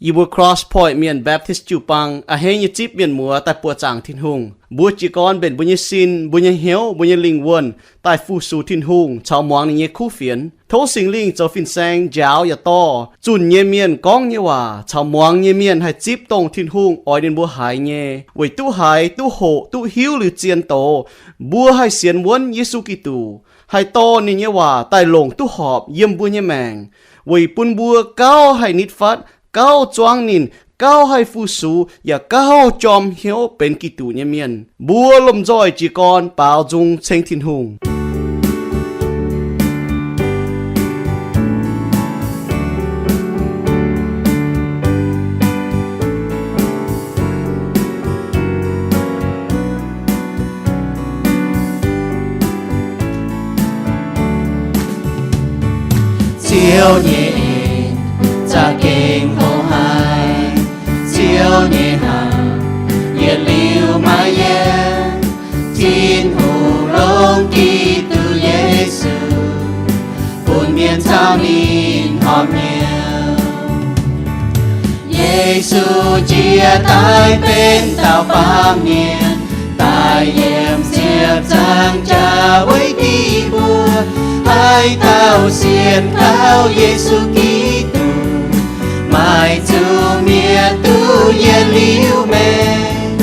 Yie mbuo Cross Point Mienh Baptist jiu-baang a'hneiv nyei zipv mienh muoz daaih buoqc zaangc Tin-Hungh. Mbuo jiez gorn mbenc mbuo nyei sin, mbuo nyei hnyouv, mbuo nyei lingh wuonh daaih fu-sux Tin-Hungh caux muangx ninh nyei kuv fienx. Tov Singx Lingh zoux fin-saeng njaaux yaac dorh zunh nyei mienh gorngv nyei waac caux muangx nyei mienh haih zipv dongh Tin-Hungh oix ninh mbuo haiz nyei, weic duqv haiz, duqv hoqc, duqv hiuv liuz zien doz, mbuo haih sienx wuonv Yesu Giduc, haih dorh ninh nyei waac daaih longc duqv horpc yiem mbuo nyei maengc, weic bun mbuo gauh haih nitv fatv, gauh zuangv ninh, gauh haih fu-sux, yaac gauh jorm hnyouv benx Giduc nyei mienh. Mbuo lomh nzoih jiez gorn baaux nzung ceng Tin-Hungh. Ziouv nyei en za'gengh hlo haic. Ziouv nyei hnyouv yietc liuz maiv yienv. Tin-Hungh longc Giduc Yesu bun mienh caux ninh horpc hnyouv. Yesu jiex daaih benx dauh baamh mienh, daaih yiem ziepc nzaangc jaax weic diqv mbuo. Haaix dauh sienx kaux Yesu Giduc, maaih zuqc mietc duqv yietc liuz maengc.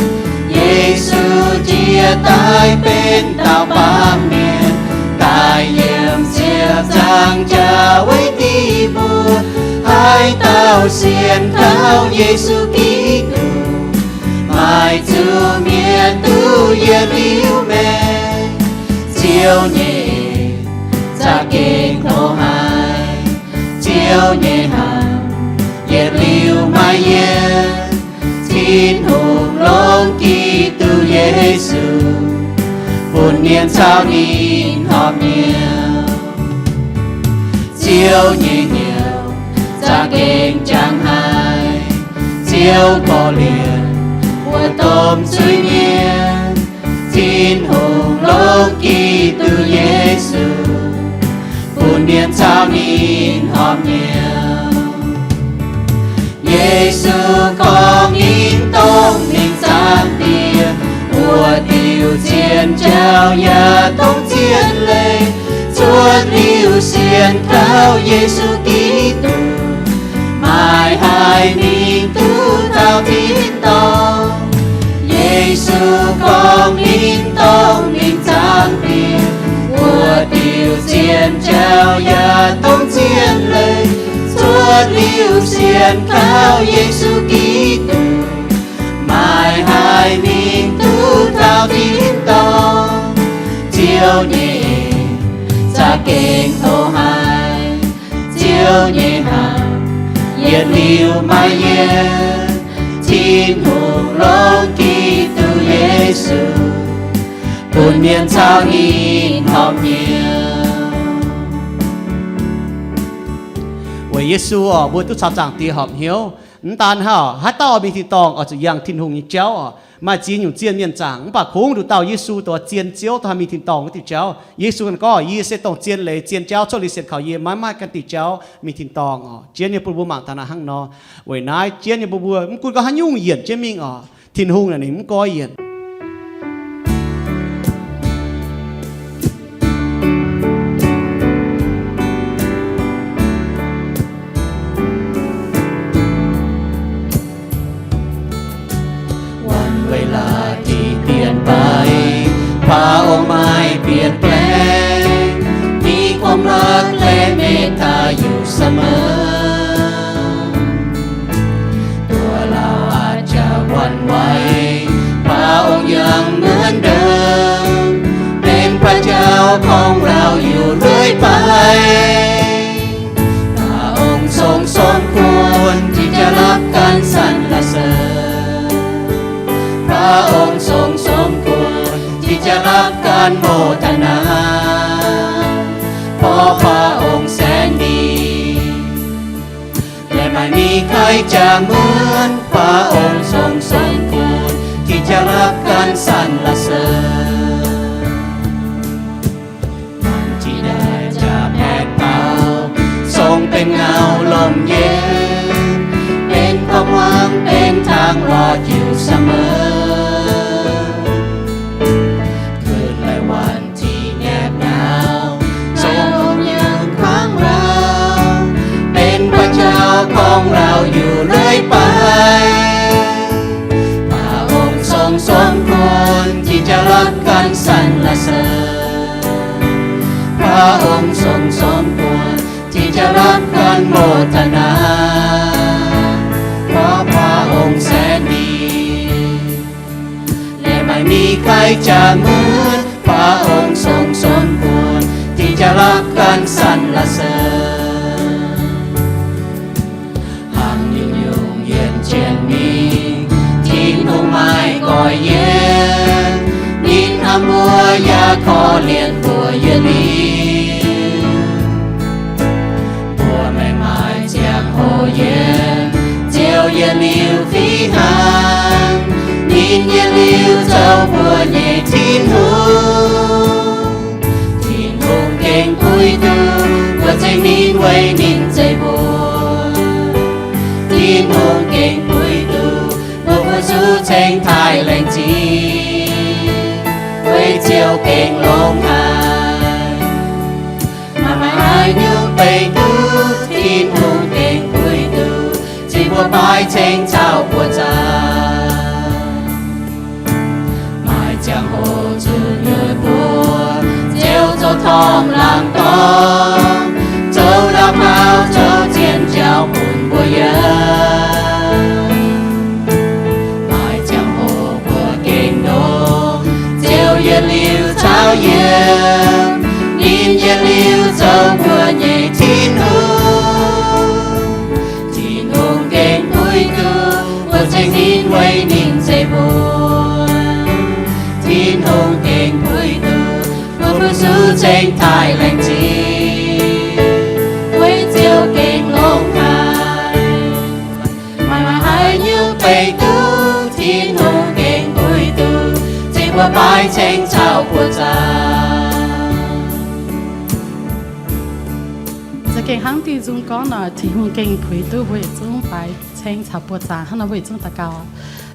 Yesu jiex daaih benx dauh baamh mienh, daaih yiem ziepc nzaangc jaax weic diqv mbuo. Haaix dauh sienx kaux Yesu Giduc, maaih zuqc mietc duqv yietc liuz maengc. Ziouv nyei en za'gengh hlo haic. Ziouv nyei hnyouv yietc liuz maiv yienv. Tin-Hungh longc Giduc Yesu bun mienh caux ninh horpc hnyouv. Ziouv nyei hnyouv za'gengh jangx haic. Ziouv korv-lienh mbuo domh zuiz-mienh. Tin-Hungh longc Giduc Yesu bun mienh caux ninh horpc hnyouv. Yesu gorngv ninh dongh mingh zaangc Diex, buoz-diuc, zien jauv yaac dongh zien leiz, cuotv liuz sienx kaux Yesu Giduc, maaih haic mingh duqv taux tin-dorngh. Yesu gorngv ninh dongh mingh zaangc Diex, buoz-diuc, zien jauv yaac dongh zien leiz, cuotv liuz sienx kaux Yesu Giduc, maaih haic mingh duqv taux tin-dorngh. Ziouv nyei en za'gengh hlo haic. Ziouv nyei hnyouv yietc liuz maiv yienv. Tin-Hungh longc Giduc Yesu bun mienh caux ninh horpc hnyouv. Weic Yesu oc, mbuo duqv caux zaangc Diex horpc hnyouv. Mv daan hnangv, haaix dauh oix mingh tin-dorngh oix zuqc yangh Tin-Hungh nyei jauv oc. Maaih ziex nyungc zien mienh zaangc, mv baac kungx nduqc dauh Yesu dongh zien Ziouv, dongh haih mingh tin-dorngh wuov diuh jauv. Yesu ganh gorngv, Yie se dongh zien leiz, zien jauv, cuotv liuz sienx kaux yie maiv maaih ganh diuh jauv mingh tin-dorngh oc. Zien nyei bun mbuo mangc taux naaiv hnangv nor. Weic naaiv zien nyei mbuo mbuo mv gunv gorngv haaix nyungc yienc jienv mingh oc, Tin-Hungh naaic ninh mv goiv yienc. วันเวลาที่เปลี่ยนไป พระองค์ไม่เปลี่ยนแปลง มีความรักและเมตตาอยู่เสมอ ตัวเราอาจจะหวั่นไหว พระองค์ยังเหมือนเดิม เป็นพระเจ้าของเราอยู่เรื่อยไป พระองค์ทรงสมควรที่จะรับการสรรเสริญ พระองค์ทรงสมควรที่จะรับการโมทนา เพราะพระองค์แสนดี และไม่มีใครจะเหมือน พระองค์ทรงสมควรที่จะรับการสรรเสริญ วันที่แดดจะแผดเผา ทรงเป็นเงาร่มเย็น เป็นพ Jiu samv mv, kuonx laaix waanc ti nyaatc ngau, zoux hnyouv kuangv lauh, benx buonc jauv gorngv lauh yuh lueic baaix. พระองค์ทรงสมควรที่จะรับการสรรเสริญ พระองค์ทรงสมควรที่จะรับการโมทนา เพราะพระองค์แสนดี และไม่มีใครจะเหมือน พระองค์ทรงสมควรที่จะรับการสรรเสริญ Hangx nyungc-nyungc yienc jienv ninh, Tin-Hungh maiv goiv yienc. Ninh hnamv mbuo yaac korv-lienh mbuo yietc liuz. Mbuo maiv maaih ziangh hoc yienc, Ziouv yietc liuz fih hnangv. Ninh yietc liuz zoux mbuo nyei Tin-Hungh. Tin-Hungh gengh puix duqv mbuo ceng ninh, weic ninh zeiv mbuo. Tin-Hungh gengh puix duqv mbuo fu-sux ceng taaih laengz zingh, weic Ziouv gengh longx haic. Maaih maaih haaix nyungc beiv duqv Tin-Hungh gengh puix duqv, cing mbuo baaix ceng caux buoz-zaux. Maaih ziangh hoc zunh nyuonh mbuo, Ziouv zoux torngv laangz dorngx, zoux ndaauv haav, zoux zien jauv bun mbuo yiem. Maaih ziangh hoc mbuo gengh ndongc, Ziouv yietc liuz caux yiem, ninh yietc liuz zoux mbuo nyei Tin-Hungh. Tin-Hungh gengh puix duqv mbuo ceng ninh, weic ninh zeiv mbuo. Tin-Hungh gengh puix duqv mbuo fu-sux ceng taaih laengz zingh, weic Ziouv gengh longx haic. Maaih maaih haaix nyungc beiv duqv Tin-Hungh gengh puix duqv, cing mbuo baaix ceng caux buoz-zaux. Za'gengh hnangv diuh nzung gorngv nor, Tin-Hungh gengh puix duqv mbuo yietc zungv baaix ceng caux buoz-zaux. Hnangv nor mbuo yietc zungv daux gaux.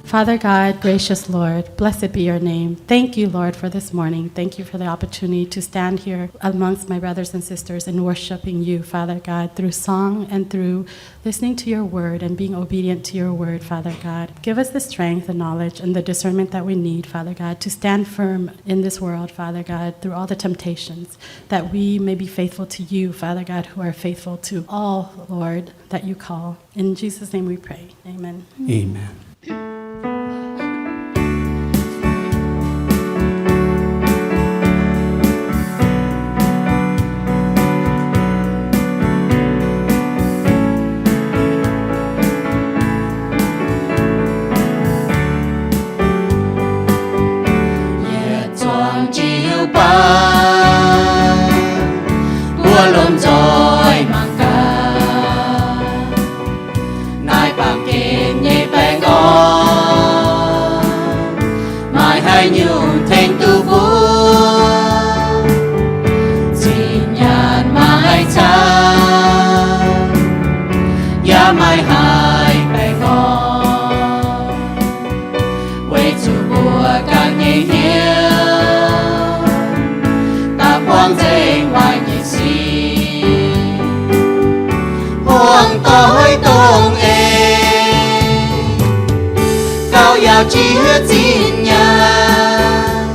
Father God, gracious Lord, blessed be your name. Thank you, Lord, for this morning. Thank you for the opportunity to stand here amongst my brothers and sisters in worshiping you, Father God, through song and through listening to your word and being obedient to your word, Father God. Give us the strength, the knowledge, and the discernment that we need, Father God, to stand firm in this world, Father God, through all the temptations, that we may be faithful to you, Father God, who are faithful to all, Lord, that you call. In Jesus' name we pray. Amen. Amen. Yietc zuangx jiu-baang, mbuo lomh nzoih mangc gaax. Naaiv baamh gen nyei baengh orn, maaih haaix nyungc tengx duqv mbuo? Zinh nyaanh maiv camv, yaac maaih haiz baengh orn, weic zuqc mbuo ganh nyei hnyouv daaih buangv nzengc waaic nyei sic. Hmuangx doix dongh eix, gauh yaac jiex zinh nyaanh,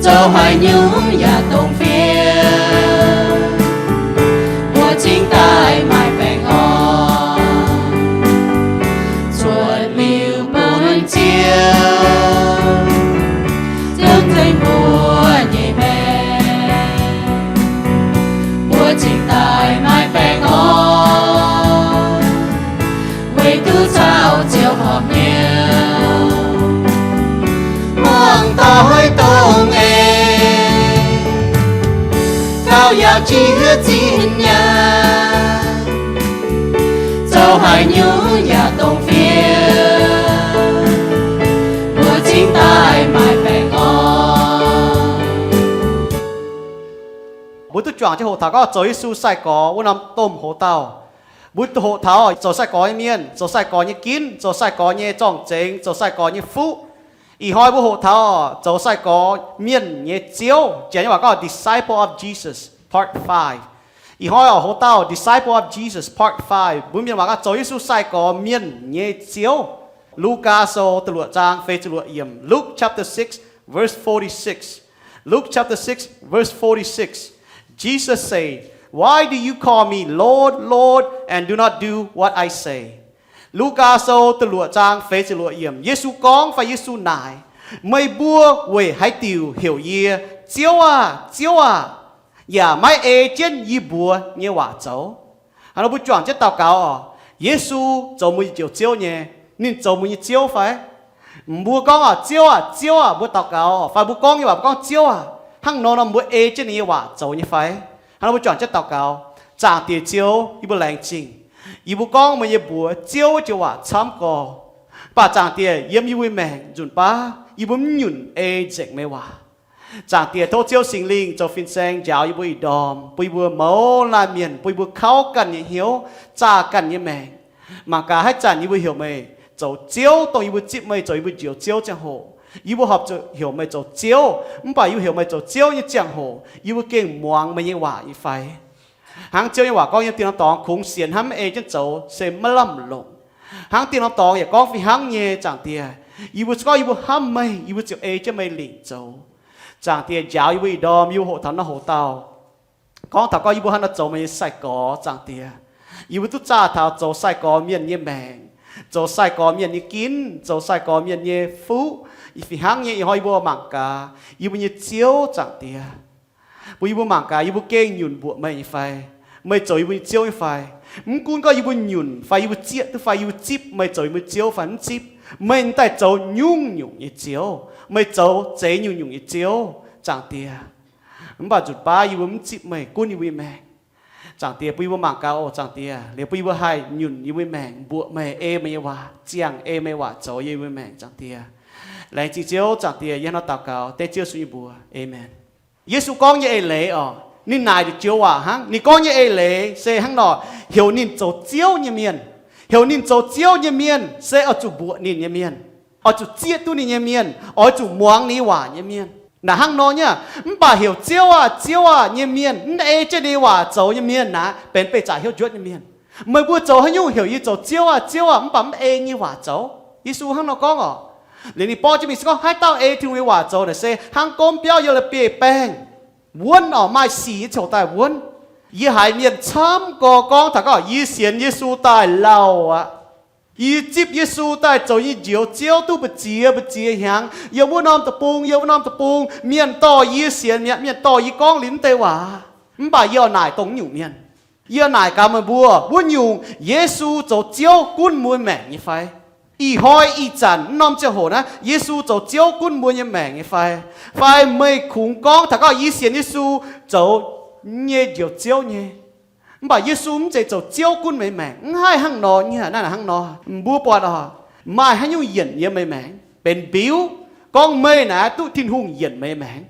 zoux haaix nyungc yaac dongh fiev, mbuo cingx daaih maaih baengh orn. Cuotv liuz bun Ziouv zunv nzengc mbuo nyei maengc, mbuo cingx daaih maaih baengh orn, weic duqv caux Ziouv horpc hnyouv. Hmuangx doix dongh eix, gauh yaac jiex zinh nyaanh, zoux haaix nyungc yaac dongh fiev, mbuo cingx daaih maaih baengh orn. Mbuo duqv juangc jienv hoqc taux gorngv zoux Yesu sai-gorx wuov norm domh hoc-dauh. Mbuo hoqc taux zoux sai-gorx nyei mienh, zoux sai-gorx nyei ginv, zoux sai-gorx nyei zorng-zengx, zoux sai-gorx nyei fuqv. Ih hnoi mbuo hoqc taux zoux sai-gorx mienh nyei Ziouv, Janx waac gorngv Disciple of Jesus Part Five. Ih hnoi oix hoqc dauh Disciple of Jesus Part Five, mbuo mienh waac gorngv zoux Yesu sai-gorx mienh nyei Ziouv. Lugaa Sou da'luoqc zaang feix ziepc luoqc yiemc. Luke chapter six, verse forty-six. Luke chapter six, verse forty-six. Jesus said, "Why do you call me Lord, Lord, and do not do what I say?" Lugaa Sou da'luoqc zaang feix ziepc luoqc yiemc. Yesu gorngv fai Yesu naaic, Meih mbuo weic haaix diuc heuc yie, Ziouv aah! Ziouv aah! yaac maiv ei jienv yie mbuox nyei waac zoux? Hnangv nor mbuo juangc jienv daux gaux oc. Yesu zoux mbuo nyei Njoux Ziouv nyei, ninh zoux mbuo nyei Ziouv fai? Mbuo gorngv oc, Ziouv aah! Ziouv aah! Mbuo daux gaux oc, fai mbuo gorngv nyei waac mbuo gorngv, Ziouv aah! Hnangv nor nor mbuo ei jienv ninh nyei waac zoux nyei fai? Hnangv nor mbuo juangc jienv daux gaux. Zaangc Diex Ziouv, yie mbuo laengz zingh. Yie mbuo gorngv meih nyei mbuox Ziouv joux waac camv gorx. Mv baac Zaangc Diex, yiem yie mbuo maengc nzunc baav yie mbuo mv nyunc ei nzengc meih waac. Zaangc Diex, tov Ziouv Singx Lingh zoux fin-saeng njaaux yie mbuo ih ndorm, bun yie mbuo mouz laanh mienh, bun yie mbuo kauv ganh nyei hnyouv, zaah ganh nyei maengc. Mangc gaax haaix zanc yie mbuo heuc meih zoux Ziouv, dongh yie mbuo zipv meih zoux yie mbuo Njoux Ziouv ziangh hoc, yie mbuo horpc zuqc heuc meih zoux Ziouv. Mv baac yie mbuo heuc meih zoux Ziouv nyei ziangh hoc, yie mbuo gengh muangx meih nyei waac nyei fai? Hnangv Ziouv nyei waac gorngv yiem Dien Lorm Dorngx, kungx sienx hnamv mv ei jienv zoux se maiv lamh longc. Hnangv Dien Lorm Dorngx yaac gorngv fih hnangv nyei, Zaangc Diex. Yie mbuo gorngv yie mbuo hnamv meih, yie mbuo ziouc ei jienv meih lingc zoux. Zaangc Diex, njaaux yie mbuo ih ndorm, yie mbuo hoqc taux naaiv hoc dauh, gorngv taux gorngv yie mbuo hnangv nor zoux meih nyei sai-gorx, Zaangc Diex. Yie mbuo duqv zaah taux zoux sai-gorx mienh nyei maengc, zoux sai-gorx mienh nyei ginv, zoux sai-gorx mienh nyei fuqv. Fih hnangv nyei, ih hnoi yie mbuo mangc gaax yie mbuo nyei Ziouv, Zaangc Diex, bun yie mbuo mangc gaax yie mbuo gengh nyunc mbuoqc meih nyei fai? Meih zoux yie mbuo nyei Ziouv nyei fai? Mv gunv gorngv yie mbuo nyunc fai yie mbuo zieqv duqv fai yie mbuo zipv meih zoux yie mbuo Ziouv fai mv zipv, meih daaih zoux nyungc-nyungc nyei ziouv. Meih zoux zeix nyungc-nyungc nyei ziouv, Zaangc Diex. Mv baac nzunc baav yie mbuo mv zipv meih, gunv yie mbuo nyei maengc. Zaangc Diex, bun yie mbuo mangc gaax oc, Zaangc Diex, liuz bun yie mbuo haih nyunc yie mbuo nyei maengc, mbuoqc meih, ei meih nyei waac, ziangh ei meih nyei waac zoux yie mbuo nyei maengc, Zaangc Diex. Laengz zingh Ziouv, Zaangc Diex, yie hnangv nor daux gaux dengv Ziouv Yesu nyei mbuox. Aamen. Yesu gorngv nyei eix leiz oc, ninh naaic njoux waac hnangv. Ninh gorngv nyei eix leiz se hnangv nor, heuc ninh zoux Ziouv nyei mienh. Heuc ninh zoux Ziouv nyei mienh se oix zuqc mbuoqc ninh nyei mienh, oix zuqc zieqv duqv ninh nyei mienh, oix zuqc muangx ninh nyei waac nyei mienh. Naaic hnangv nor nyei. Mv baac heuc Ziouv aah! Ziouv aah! nyei mienh, mv ei jienv ninh nyei waac zoux nyei mienh naaic benx beih zaqc hnyouv njuotv nyei mienh. Meih mbuo zoux haaix nyungc heuc yie zoux Ziouv aah! Ziouv aah! mv baac mv ei yie nyei waac zoux? Yesu hnangv nor gorngv oc. Liuz ninh borqv jienv mingh se gorngv haaix dauh ei Tin-Hungh nyei waac zoux naaic se hnangv gomv biauv yiem la'bieiv-baengh wuonv oc, maaih sic nyei ziangh hoc daaih wuonv. Yie haiz mienh camv gorx gorngv taux gorngv, yie sienx Yesu daaih lauh aqv. Yie zipv Yesu daaih zoux yie nyei Njoux Ziouv duqv mbu'ziex mbu'ziex hnyangx. Yiem wuov norm deic-bung, yiem wuov norm deic-bung, mienh dorh yie sienx mi'aqv, mienh dorh yie gorngv liuz mv deix waac. Mv baac yie oix naaic dongh wuov nyungc mienh. Yie oix naaic gaax meih mbuo, wuov nyungc Yesu zoux Ziouv gunv mbuo maengc nyei fai? Ih hnoi ih zanc wuov norm ziangh hoc naaiv, Yesu zoux Ziouv gunv mbuo nyei maengc nyei fai? Fai meih kungx gorngv taux gorngv yie sienx Yesu zoux nyei Njoux Ziouv nyei, mv baac Yesu mv zeiz zoux Ziouv gunv meih maengc? Mv haih hnangv nor nyei. Naaiv hnangv nor, mbuo buatc oc, maaih haaix nyungc yienc yiem meih maengc benx mbiuv gorngv meih naaic duqv Tin-Hungh yienc meih maengc?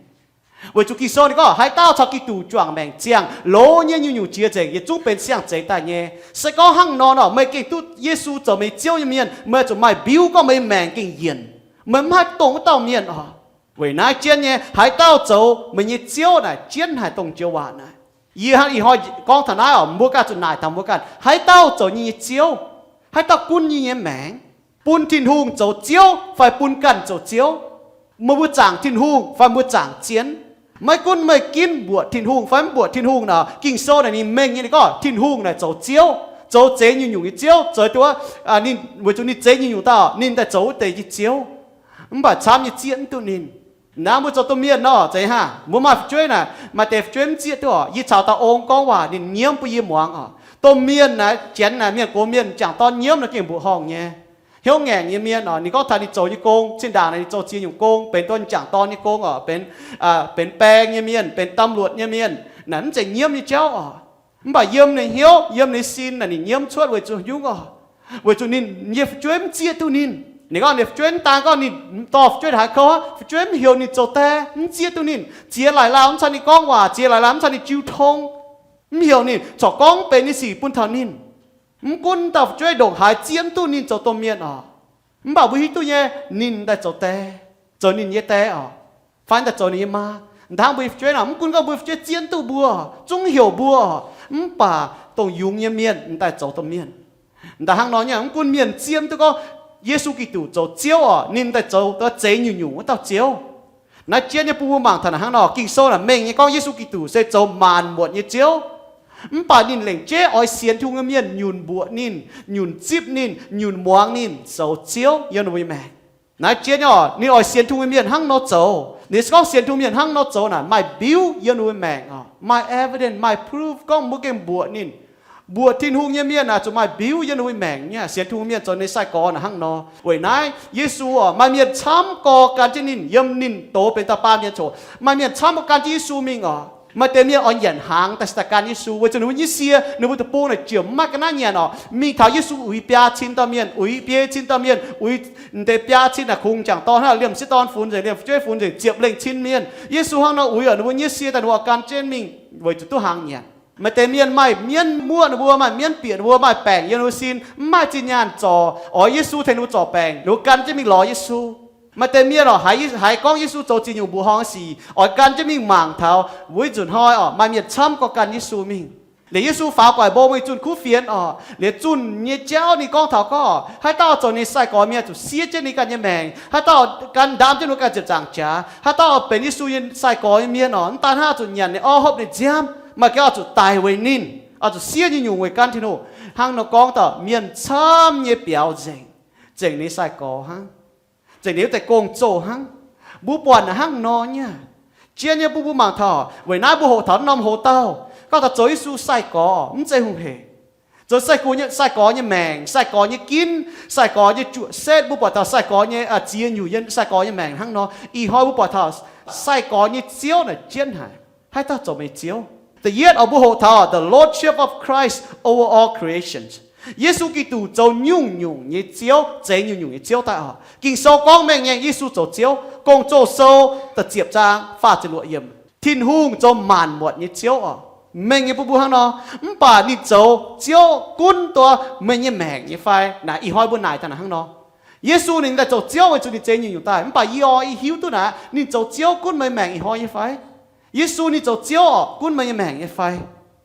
Weic zuqc Ging-Sou ninh gorngv, haaix dauh caux Giduc juangc maengc ziangh, loz nyei nyungc-nyungc jiex nzengc, yietc zungv benx siang-zeix daaih nyei. Se gorngv hnangv nor nor, meih gengh duqv Yesu zoux meih Ziouv nyei mienh, meih zuqc maaih mbiuv gorngv meih maengc gengh yienc. Meih mv haih dongh wuov dauh mienh oc. Weic naaiv jienv nyei, haaix dauh zoux meih nyei Ziouv naaic jienv haic dongh joux waac naaic. Yie hnangv ih hnoi gorngv taux naaiv oc, mbuo ganh zuqc naaic taux mbuo ganh, haaix dauh zoux yie nyei Ziouv? Haaix dauh gunv yie nyei maengc? Bun Tin-Hungh zoux Ziouv fai bun ganh zoux Ziouv? Meih mbuo zaangc Tin-Hungh fai mbuo zaangc zien? Maiv gunv meih ginv mbuoqc Tin-Hungh fai mv mbuoqc Tin-Hungh nor, Ging-Sou naaic ninh mengh nyei, ninh gorngv Tin-Hungh naaic zoux Ziouv, zoux zeix nyungc-nyungc nyei Ziouv, zoux duqv, ninh weic zuqc ninh zeix nyungc-nyungc dauh, ninh daaih zoux wuov deix nyei Ziouv. Mv baac camv nyei zieqv mv duqv ninh. Naaiv mbuo zoux domh mienh nor, zeiz hnangv mbuo maaih fu'jueiv naaic, maaih deix fu'jueiv mv zieqv duqv oc. Yie caux dauh ong gorngv waac, ninh nyiemv bun yie muangx oc. Domh mienh naaiv, janx naaic, mienh gox mienh m'jangc dorn nyiemv nor gengh mbuoqc horngh nyei. Hnyouv ngaengc nyei mienh oc, ninh gorngv taux ninh zoux nyei gong, zinh ndaangc naaic ninh zoux ziex nyungc gong, benx domh m'jangc dorn nyei gong oc, benx, benx baeng nyei mienh, benx ตำรวจ nyei mienh, naaic mv zeiz nyiemv nyei jauv oc. Mv baac yiem ninh hnyouv, yiem ninh sin naaic ninh nyiemv cuotv weic zuqc haaix nyungc oc? Weic zuqc ninh nyei fu'jueiv mv zieqv duqv ninh. Ninh gorngv ninh fu'jueiv mv daan gorngv ninh dorh fu'jueiv haaix kouv, fu'jueiv mv heuc ninh zoux die, mv zieqv duqv ninh. Ziex laaic lauh mv caux ninh gorngv waac, ziex laaic lauh mv caux ninh jiu tong, mv heuc ninh, corc gorngv mv benx nyei sic bun taux ninh. Mv gunv dauh fu'jueiv ndongc haaix zieqv mv duqv ninh zoux domh mienh oc, mv baac mbuo hiuv duqv nyei, ninh daaih zoux die, zoux ninh nyei die oc, fai daaih zoux ninh nyei maa. Ndaangc mbuo fu'jueiv nor, mv gunv gorngv mbuo fu'jueiv zieqv mv duqv mbuo, zungv heuc mbuo, mv baac dongh yungz nyei mienh m'daaih zoux domh mienh. M'daaih hnangv nor nyei, mv gunv mienh zieqv mv duqv gorngv Yesu Giduc zoux Ziouv oc, ninh daaih zoux dongh zeix nyungc-nyungc wuov dauh Ziouv. Naaiv jienv nyei bun mbuo mangc taux naaic hnangv nor, Ging-Sou naaic mengh nyei gorngv Yesu Giduc se zoux maanc muotc nyei Ziouv. Mv baac ninh lengc jeiv oix sienx Tin-Hungh nyei mienh nyunc mbuoqc ninh, nyunc zipv ninh, nyunc muangx ninh zoux Ziouv yiem ninh mbuo nyei maengc. Naaiv jienv nyei oc, ninh oix sienx Tin-Hungh nyei mienh hnangv nor zoux. Ninh se gorngv sienx Tin-Hungh mienh hnangv nor zoux naaic maaih mbiuv yiem ninh mbuo maengc oc, maaih evidence, maaih proof gorngv mbuo gengh mbuoqc ninh. Mbuoqc Tin-Hungh nyei mienh naaic zuqc maaih mbiuv yiem ninh mbuo maengc nyei. Sienx Tin-Hungh mienh zoux ninh nyei sai-gorx naaic hnangv nor. Weic naaiv Yesu oc, maaih mienh camv gorx gan jienv ninh, yiem ninh doz benx dauh baamh mienh coc, maaih mienh camv gorx gan jienv Yesu mingh oc. Maaih deix mienh oix nyanc hnaangx daaih se daaih gan Yesu, weic zuqc ninh mbuo nyei sie, ninh mbuo deic-bung naaic jiex mv maaih ga'naaiv nyanc oc. Mingh taux Yesu uix biaa cin dauh mienh, uix biei cin dauh mienh, uix deix biaa cin naaic kungx jangc dorn hnangv, liemh sieqv dorn funx nzengc, liemh fu'jueiv funx nzengc, ziepc lengh cin mienh. Yesu hnangv nor uix oc, ninh mbuo nyei sie daaih ninh mbuo gan jienv mingh weic zuqc duqv hnaangx nyanc. Maaih deix mienh maaih mienv muoqv ninh mbuo, maaih mienv bieqc ninh mbuo, maaih baengc yiem ninh mbuo sin, mv maaih zinh nyaanh zorc, oix Yesu tengx ninh mbuo zorc baengc, ninh mbuo gan jienv mingh lorz Yesu. Maaih deix mienh oc, haiz, haiz gorngv Yesu zoux ziex nyungc mbuoqc horngh sic, oix gan jienv mingh mangc taux. Wuov nzunc hnoi oc, maaih mienh camv gorx gan Yesu mingh. Liuz Yesu faaux gu'nguaaic mbong mingh zunh kuv fienx oc, liuz zunh nyei jauv ninh gorngv taux gorngv, haaix dauh zoux ninh sai-gorx mienh zuqc siev jienv ninh ganh nyei maengc. Haaix dauh gan ndaam jienv ninh ganh ziepc nzaangc jaax. Haaix dauh benx Yesu nyei sai-gorx nyei mienh oc, mv daan hnangv zuqc nyanc ninh orv, hopv ninh nziaamv, maaih gengh oix zuqc daic weic ninh, oix zuqc siev nyungc-nyungc weic gan Tin-Hungh. Hnangv nor gorngv dauh mienh camv nyei biaux nzengc, nzengc ninh sai-gorx hnangv, nzengc ninh wuov deix gong-zoh hnangv. Mbuo buatc naaic hnangv nor nyei. Jien nyei bun mbuo mangc taux, weic naaiv mbuo hoqc taux norm hoz dauh, gorngv taux zoux Yesu sai-gorx mv zeiz hungh hec. Zoux sai-gorx nyei, sai-gorx nyei maengc, sai-gorx nyei ginv, sai-gorx nyei juoqc setv, mbuo buatc taux sai-gorx nyei ziex nyungc yiem sai-gorx nyei maengc hnangv nor. Ih hnoi mbuo buatc taux sai-gorx nyei Ziouv naaic jienv haic. Haaix dauh zoux meih Ziouv? Da'yietv oc, mbuo hoqc taux the Lordship of Christ over all creation. Yesu Giduc zoux nyungc-nyungc nyei Ziouv, zeix nyungc-nyungc nyei Ziouv daaih oc. Ging-Sou gorngv mengh nyei Yesu zoux Ziouv. Gong-Zoh Sou da'ziepc zaang faah ziepc luoqc yiemc, Tin-Hungh zoux maanc muotc nyei Ziouv oc. Mengh nyei bun mbuo hnangv nor. Mv baac ninh zoux Ziouv gunv dongh meih nyei maengc nyei fai? Naaic ih hnoi mbuo naaic daaih naaic hnangv nor. Yesu ninh daaih zoux Ziouv weic zuqc ninh zeix nyungc-nyungc daaih. Mv baac yie oix hiuv duqv naaic, ninh zoux Ziouv gunv meih maengc ih hnoi nyei fai? Yesu ninh zoux Ziouv oc, gunv meih nyei maengc nyei fai?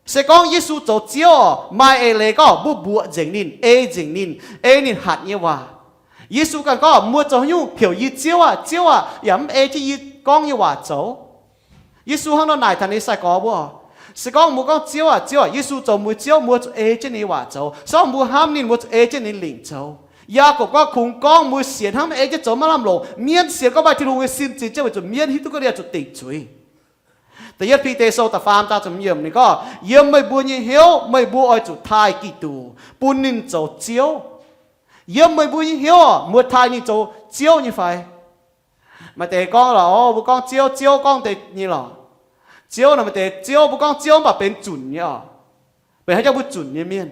Se gorngv Yesu zoux Ziouv oc, maaih eix leiz gorngv mbuo mbuoqc nzengc ninh, ei nzengc ninh, ei ninh hatc nyei waac. Yesu ganh gorngv, mbuo zoux haaix nyungc heuc yie Ziouv aah, Ziouv aah, yaac mv ei jienv yie gorngv nyei waac zoux? Yesu hnangv nor naaic taux ninh nyei sai-gorx mbuo. Se gorngv mbuo gorngv, Ziouv aah, Ziouv aah, Yesu zoux mbuo Ziouv, mbuo zuqc ei jienv ninh nyei waac zoux. Se gorngv mbuo hnamv ninh, mbuo zuqc ei jienv ninh lingc zoux. Yaagorpc gorngv, kungx gorngv mbuo sienx hnangv maiv ei jienv zoux maiv lamh longc. Mienv sienx gorngv maaih Tin-Hungh nyei sin zinh jienv weic zuqc mienv hiuv duqv gorngv ninh oix zuqc dingc zuiz. Da'yietv Bide Sou da'faam zaang ziepc hmz yiemc ninh gorngv, yiem meih mbuo nyei hnyouv meih mbuo oix zuqc taaih Giduc, bun ninh zoux Ziouv. Yiem meih mbuo nyei hnyouv oc, mbuo taaih ninh zoux Ziouv nyei fai? Maaih deix gorngv lorqc, o, mbuo gorngv Ziouv, Ziouv gorngv deix nyei lorqc. Ziouv naaic maaih deix Ziouv, mbuo gorngv Ziouv mv baac benx zunc nyei oc. Benx haaix jauv mbuo zunc nyei mienh.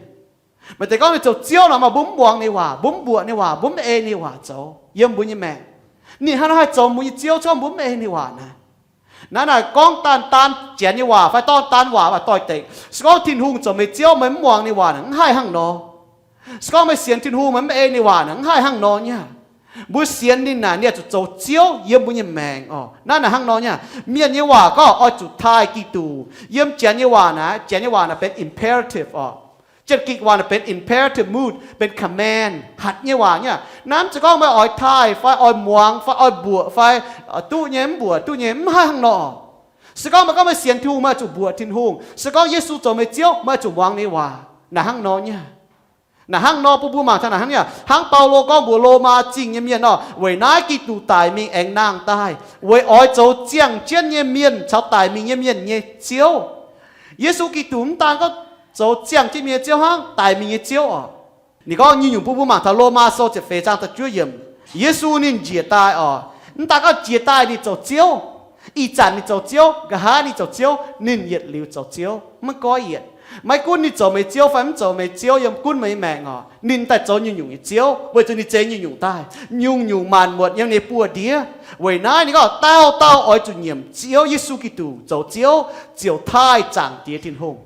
Maaih deix gorngv ninh zoux Ziouv nor, mv baac mbuo mv muangx ninh waac, mbuo mv mbuoqc ninh waac, mbuo mv ei ninh waac zoux yiem mbuo nyei maengc. Ninh hnangv nor haih zoux mbuo nyei Ziouv, se gorngv mbuo mv ei ninh waac naaic. Naaiv naaic gorngv daan-daan janx nyei waac fai dorh daan waac, waac doix-dekc. Se gorngv Tin-Hungh zoux meih Ziouv, meih mv muangx ninh waac naaic, mv haih hnangv nor. Se gorngv meih sienx Tin-Hungh, meih mv ei ninh waac naaic, mv haih hnangv nor nyei. Mbuo sienx ninh naaic, ninh oix zuqc zoux Ziouv yiem mbuo nyei maengc oc. Naaiv naaic hnangv nor nyei. Mienh nyei waac gorngv oix zuqc taaih Giduc. Yiem janx nyei waac naaic, janx nyei waac naaic benx imperative oc. Janx-Gikc waac naaic benx imperative mood, benx command, hatc nyei waac nyei. Naaiv mv zeiz gorngv meih oix taaih fai oix muangx fai oix mbuoqc fai duqv nyei, mv mbuoqc duqv nyei, mv haih hnangv nor. Se gorngv meih gorngv meih sienx Tin-Hungh, meih oix zuqc mbuoqc Tin-Hungh. Se gorngv Yesu zoux meih Ziouv, meih oix zuqc muangx ninh waac. Naaic hnangv nor nyei. Naaic hnangv nor bun mbuo mangc taux naaic hnangv nyei. Hnangv Baulo gorngv mbuox Lomaa Zingh nyei mienh nor, weic naaiv Giduc daic mingh aengx nangh daaih, weic oix zoux ziangh jienv nyei mienh caux daic mingh nyei mienh nyei Ziouv. Yesu Giduc mv daan gorngv zoux ziangh jienv mienh nyei Ziouv hnangv, daic mingh nyei Ziouv oc. Ninh gorngv nyungc-nyungc bun mbuo mangc taux Lomaa Sou ziepc feix zaang da'juov yiemc. Yesu ninh njiec daaih oc, mv daan gorngv jiex daaih ninh zoux Ziouv. Ih zanc ninh zoux Ziouv, nqa'haav ninh zoux Ziouv, ninh yietc liuz zoux Ziouv, maiv goiv yietc. Maiv gunv ninh zoux meih Ziouv fai mv zoux meih Ziouv yiem gunv meih nyei maengc oc, ninh daaih zoux nyungc-nyungc nyei Ziouv, weic zuqc ninh zeix nyungc-nyungc daaih. Nyungc-nyungc maanc muotc yiem ninh nyei buoz-ndiev. Weic naaiv ninh gorngv dauh dauh oix zuqc nyiemc Ziouv Yesu Giduc zoux Ziouv, ziouc taaih Zaangc Diex Tin-Hungh.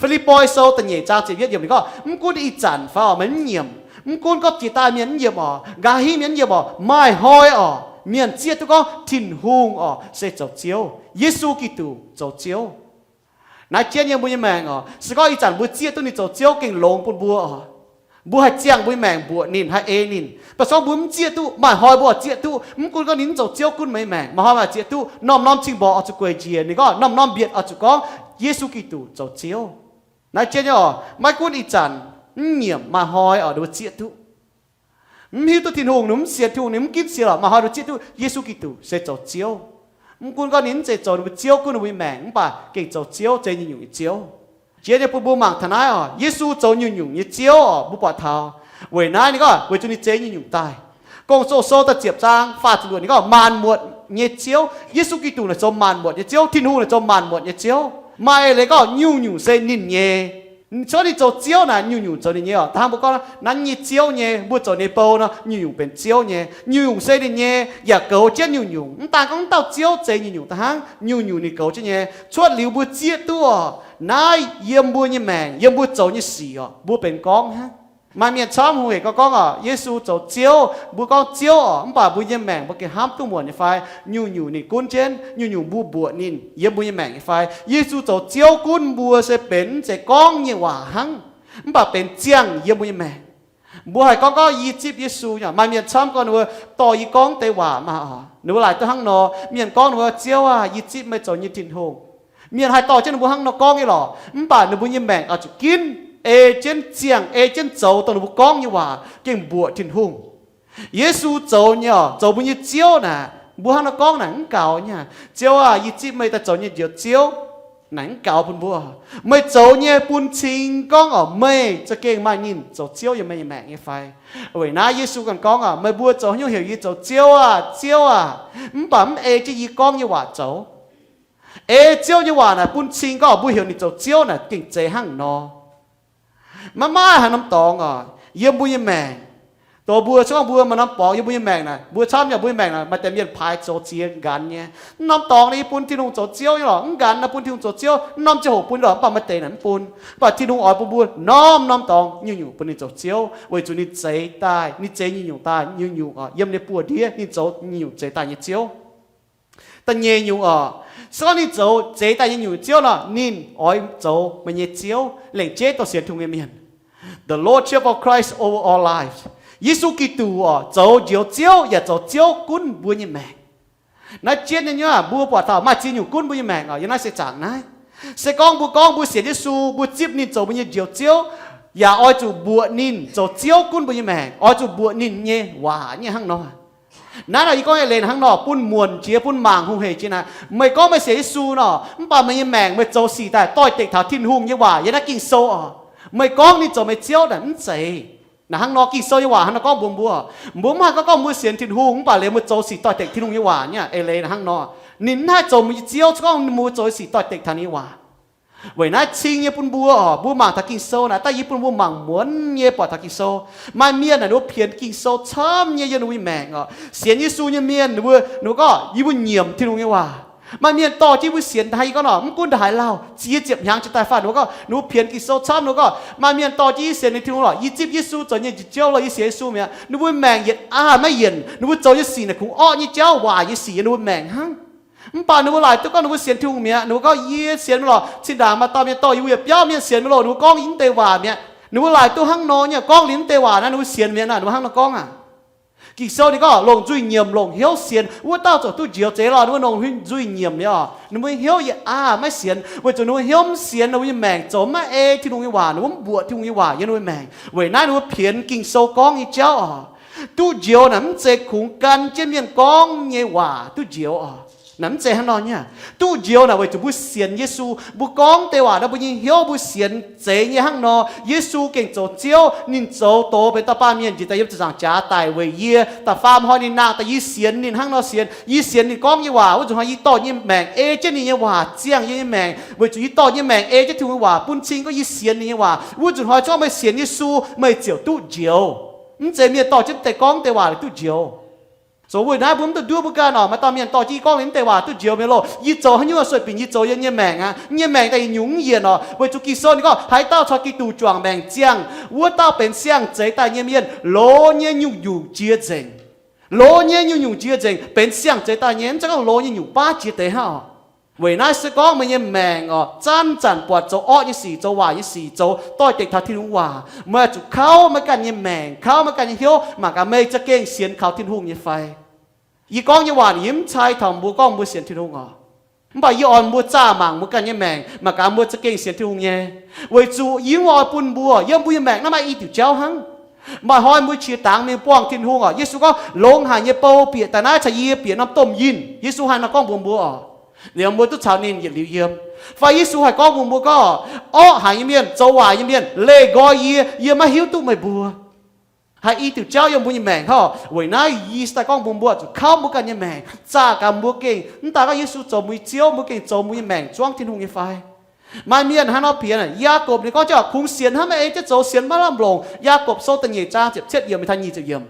Fi^lipv^poi Sou da'nyeic zaang ziepc yietv yiemc ninh gorngv, mv gunv ih zanc fai oc meih mv nyiemc, mv gunv gorngv jiex daaih mienh mv nyiemc oc, nqa'haav mienh mv nyiemc oc, maaih hnoi oc mienh zieqv duqv gorngv Tin-Hungh oc se zoux Ziouv, Yesu Giduc zoux Ziouv. Naaiv jienv nyei mbuo nyei maengc oc, se gorngv ih zanc mbuo zieqv duqv ninh zoux Ziouv gengh longx bun mbuo oc. Mbuo haih ziangh mbuo nyei maengc mbuoqc ninh, haih ei ninh. Mv baac se gorngv mbuo mv zieqv duqv, maaih hnoi mbuo oix zieqv duqv, mv gunv gorngv ninh mv zoux Ziouv gunv meih maengc, maaih hnoi mbuo oix zieqv duqv, norm-norm cing-mborqc oix zuqc gueix njiec ninh gorngv, norm-norm mbietc oix zuqc gorngv Yesu Giduc zoux Ziouv. Naaiv jienv nyei oc, maiv gunv ih zanc mv nyiemc, maaih hnoi oc ninh mbuo zieqv duqv. Mv hiuv duqv Tin-Hungh, ninh mv sienx Tin-Hungh, ninh mv ginv sienx lorqc, maaih hnoi ninh mbuo zieqv duqv Yesu Giduc se zoux Ziouv. Mv gunv gorngv ninh mv zeiz zoux ninh mbuo Ziouv gunv ninh mbuo nyei maengc, mv baac gengh zoux Ziouv, zeiz nyungc-nyungc nyei Ziouv. Jiex nyei bun mbuo mangc taux naaiv oc, Yesu zoux nyungc-nyungc nyei Ziouv oc, mbuo buatc taux. Weic naaiv ninh gorngv weic zuqc ninh zeix nyungc-nyungc daaih. Gong-Zoh Sou da'ziepc zaang faah ziepc luoqc ninh gorngv maanc muotc nyei Ziouv. Yesu Giduc naaic zoux maanc muotc nyei Ziouv. Tin-Hungh naaic zoux maanc muotc nyc Ziouv. Maaih eix leiz gorngv nyungc-nyungc se ninh nyei. Gorngv ninh zoux Ziouv naaic nyungc-nyungc zoux ninh nyei oc. Hnangv mbuo gorngv nanv nyei Ziouv nyei, mbuo zoux ninh nyei bou nor, nyungc-nyungc benx Ziouv nyei. Nyungc-nyungc se ninh nyei, yaac goux jienv nyungc-nyungc. Mv daan gorngv mv dauh Ziouv zeix nyungc-nyungc daaih hnangv, nyungc-nyungc ninh goux jienv nyei. Cuotv liuz mbuo zieqv duqv oc, naaiv yiem mbuo nyei maengc, yiem mbuo zoux nyei sic oc, mbuo benx gorngv hnangv. Maaih mienh camv hungh hec gorngv oc, Yesu zoux Ziouv, mbuo gorngv Ziouv oc, mv baac mbuo nyei maengc mbuo gengh hnamv duqv muonc nyei fai? Nyungc-nyungc ninh gunv jienv, nyungc-nyungc mbuo mbuoqc ninh yiem mbuo nyei maengc nyei fai? Yesu zoux Ziouv gunv mbuo se benx mv zeiz gorngv nyei waac hnangv, mv baac benx ziangh yiem mbuo nyei maengc. Mbuo haih gorngv gorngv yie zipv Yesu nyei. Maaih mienh camv gorngv ninh mbuo dorh yie gorngv deix waac maah oc. Ninh mbuo laaic duqv hnangv nor, mienh gorngv ninh mbuo, Ziouv aah, yie zipv meih zoux nyei Tin-Hungh. Mienh haih dorh jienv ninh mbuo hnangv nor gorngv nyei lorqc, mv baac ninh mbuo nyei maengc oix zuqc ginv, ei jienv ziangh, ei jienv zoux dongh ninh mbuo gorngv nyei waac, gengh mbuoqc Tin-Hungh. Yesu zoux nyei oc, zoux mbuo nyei Ziouv naaic, mbuo hnangv nor gorngv naaic mv gaux nyei. Ziouv aah, yie zipv meih daaih zoux nyei Njoux Ziouv. Naaic mv gaux bun mbuo. Meih zoux nyei bun cing gorngv oc, meih za'gengh maaih ninh zoux Ziouv yiem meih nyei maengc nyei fai? Weic naaiv Yesu ganh gorngv oc, meih mbuo zoux haaix nyungc heuc yie zoux Ziouv aah, Ziouv aah, mv baac mv ei jienv yie gorngv nyei waac zoux. Ei Ziouv nyei waac naaic bun cing gorngv mbuo heuc ninh zoux Ziouv naaic gengh zeiz hnangv nor. Maiv maaih haaix norm dorngx oc, yiem mbuo nyei maengc. Dongh mbuo, se gorngv mbuo maaih norm dorngx yiem mbuo nyei maengc naaic, mbuo camv yaac mbuo nyei maengc naaic maaih deix mienh paaix zoux ziex nqanx nyei. Mv norm dorngx naaic yie bun Tin-Hungh zoux Ziouv nyei lorqc, mv nqanx naaic bun Tin-Hungh zoux Ziouv, mv norm ziangh hoc bun lorqc, mv baac maaih deix naaic mv bun. Mv baac Tin-Hungh oix bun mbuo norm-norm dorngx nyungc-nyungc bun ninh zoux Ziouv, weic zuqc ninh zeix daaih, ninh zeix nyungc-nyungc daaih, nyungc-nyungc yiem ninh buoz-ndiev ninh zoux nyungc-nyungc zeix daaih nyei Ziouv. Da'nyeic nyungc oc, se gorngv ninh zoux zeix daaih nyei nyungc Ziouv nor, ninh oix zoux meih nyei Ziouv lengc jeiv dorh sienx Tin-Hungh nyei mienh. The Lordship of Christ over our lives. Yesu Giduc oc, zoux Njoux Ziouv yaac zoux Ziouv gunv mbuo nyei maengc. Naaiv jienv nyei nyuoqc mbuo buatc taux maaih ziex nyungc gunv mbuo nyei maengc oc, yiem naaiv seix zaangc naaiv. Se gorngv mbuo gorngv mbuo sienx Yesu, mbuo zipv ninh zoux mbuo nyei Njoux Ziouv, yaac oix zuqc mbuoqc ninh zoux Ziouv gunv mbuo nyei maengc, oix zuqc mbuoqc ninh nyei waac nyei hnangv nor. Naaiv nor yie gorngv eix leiz hnangv nor bun muonc jiex, bun mangc hungh hec jiex naaic. Meih gorngv meih sienx Yesu nor, mv baac meih nyei maengc meih zoux sic daaih doix-dekc taux Tin-Hungh nyei waac yiem naaiv Ging-Sou oc. Meih gorngv ninh zoux meih Ziouv naaic mv zeiz. Naaic hnangv nor Ging-Sou nyei waac hnangv nor gorngv mbuox mbuo, mbuo mv haih gorngv gorngv mbuo sienx Tin-Hungh mv baac liemh mbuo zoux sic doix-dekc Tin-Hungh nyei waac nyei. Eix leiz hnangv nor, ninh mv haih zoux mbuo nyei Ziouv se gorngv mbuo zoux sic doix-dekc taux ninh nyei waac. Weic naaiv cing nyei bun mbuo oc, mbuo mangc taux Ging-Sou naaic, daaih yie bun mbuo mangc muonz nyei buatc taux Ging-Sou. Maaih mienh naaic ninh mbuo pienx Ging-Sou camv nyei yiem ninh mbuo nyei maengc oc. Sienx Yesu nyei mienh ninh mbuo, ninh mbuo gorngv, yie mbuo nyiemc Tin-Hungh nyei waac. Maaih mienh dorh jienv yie mbuo sienx, hnangv yie gorngv nor, mv gunv ndaaih haaix lauh, ziex ziepc hnyangx jiex daaih faanh, ninh mbuo gorngv, ninh mbuo pienx Ging-Sou camv, ninh mbuo gorngv, maaih mienh dorh jienv yie sienx Tin-Hungh lorqc, yie zipv Yesu zoux nyei Njoux Ziouv lorqc, yie sienx Yesu mi'aqv. Ninh mbuo maengc yietc aqv maiv yienc, ninh mbuo zoux nyei sic naaic kungx orqv nyei jauv, waaic nyei sic yiem ninh mbuo maengc hnangv. Mv baac ninh mbuo laaic duqv gorngv ninh mbuo sienx Tin-Hungh mi'aqv. Ninh mbuo gorngv, yie sienx mi'aqv lorqc, zinh ndaangc maaih dauh mienh dorh yie mbuo yietc biauv mienh sienx mi'aqv lorqc. Ninh mbuo gorngv yie mv deix waac mi'aqv. Ninh mbuo laaic duqv hnangv nor nyei, gorngv liuz mv deix waac naaiv ninh mbuo sienx mi'aqv naaic, ninh mbuo hnangv nor gorngv aqv. Ging-Sou ninh gorngv longc nzuih nyiemc longc hnyouv sienx, wuov dauh ziouc duqv njoux zeiz lorqc. Ninh mbuo longc nzuih nyiemc nyei oc, ninh mbuo hnyouv yietc aqv maiv sienx, weic zuqc ninh mbuo hnyouv mv sienx, ninh mbuo nyei maengc zoux maiv ei Tin-Hungh nyei waac, ninh mbuo mv mbuoqc Tin-Hungh nyei waac yiem ninh mbuo maengc. Weic naaiv ninh mbuo pienx Ging-Sou gorngv nyei jauv oc. Duqv njoux naaic mv zeiz kungx gan jienv mienh gorngv nyei waac duqv njoux oc. Naaic mv zeiz hnangv nor nyei. Duqv njoux naaic weic zuqc mbuo sienx Yesu, mbuo gorngv deix waac naaiv mbuo nyei hnyouv mbuo sienx zeiz nyei hnangv nor, Yesu gengh zoux Ziouv, ninh zoux doz benx dauh baamh mienh njiec daaih yiem ziepc nzaangc jaax daic weic yie. Da'faam hnoi ninh nangh daaih, yie sienx ninh hnangv nor sienx. Yie sienx ninh gorngv nyei waac, wuov nzunc hnoi yie dorh nyei maengc ei jienv ninh nyei waac ziangh yie nyei maengc, weic zuqc yie dorh nyei maengc ei jienv Tin-Hungh nyei waac bun cing gorngv yie sienx ninh nyei waac. Wuov nzunc hnoi se gorngv meih sienx Yesu, meih ziouc duqv njoux. Mv zeiz mienh dorh jienv deix gorngv deix waac liuz duqv njoux. Zoux weic naaiv mbuo mv duqv nduov mbuo ganh oc. Maaih dauh mienh dorh jienv yie gorngv liuz mv deix waac duqv njoux mi'aqv loh. Yie zoux haaix nyungc sueih binc yie zoux yiem nyei maengc aqv. Nyei maengc daaih yietc nyungc mv yienc oc. Weic zuqc Ging-Sou ninh gorngv, haaix dauh caux Giduc juangc maengc ziangh, wuov dauh benx siang-zeix daaih nyei mienh, loz nyei nyungc-nyungc jiex nzengc. Loz nyei nyungc-nyungc jiex nzengc, benx siang-zeix daaih nyei, mv zeiz gorngv loz nyei nyungc baav jiex deix hnangv oc. Weic naaiv se gorngv meih nyei maengc oc, zanc-zanc buatc zoux orqv nyei sic, zoux waaic nyei sic, zoux doix-dekc taux Tin-Hungh waac, meih zuqc kauv meih ganh nyei maengc, kauv meih ganh nyei hnyouv, mangc gaax meih za'gengh sienx kaux Tin-Hungh nyei fai. Yie gorngv nyei waac yie mv cai taux mbuo gorngv mbuo sienx Tin-Hungh oc. Mv baac yie oix mbuo zaah mangc mbuo ganh nyei maengc, mangc gaax mbuo za'gengh sienx Tin-Hungh nyei. Weic zuqc yie mv oix bun mbuo yiem mbuo nyei maengc naaiv maaih i diuc jauv hnangv. Maaih hnoi mbuo qiex dangx mingh buangh Tin-Hungh oc. Yesu gorngv, longx haic nyei bou bieqc daaih naaiv caux yie bieqc norm domh yinh. Yesu haaix nor gorngv mbuox mbuo oc. Liuz mbuo duqv caux ninh yietc liuz yiem. Fai Yesu haih gorngv mbuox mbuo gorngv, orqv haic nyei mienh, zoux waaic nyei mienh, leih nqoi yie, yie maiv hiuv duqv meih mbuo. Haih i diuc jauv yiem mbuo nyei maengc hnangv. Weic naaiv yie se daaih gorngv mbuox mbuo zuqc kauv mbuo ganh nyei maengc, zaah gaax mbuo gengh mv daaih gorngv Yesu zoux mbuo nyei Ziouv, mbuo gengh zoux mbuo nyei maengc zuangv Tin-Hungh nyei fai. Maaih mienh hnangv nor piex, Yaagorpc ninh gorngv jienv, kungx sienx hnangv meih ei jienv zoux, sienx maiv lamh longc. Yaagorpc Sou da'nyeic zaang ziepc cietv yiemc taux nyic ziepc yiemc.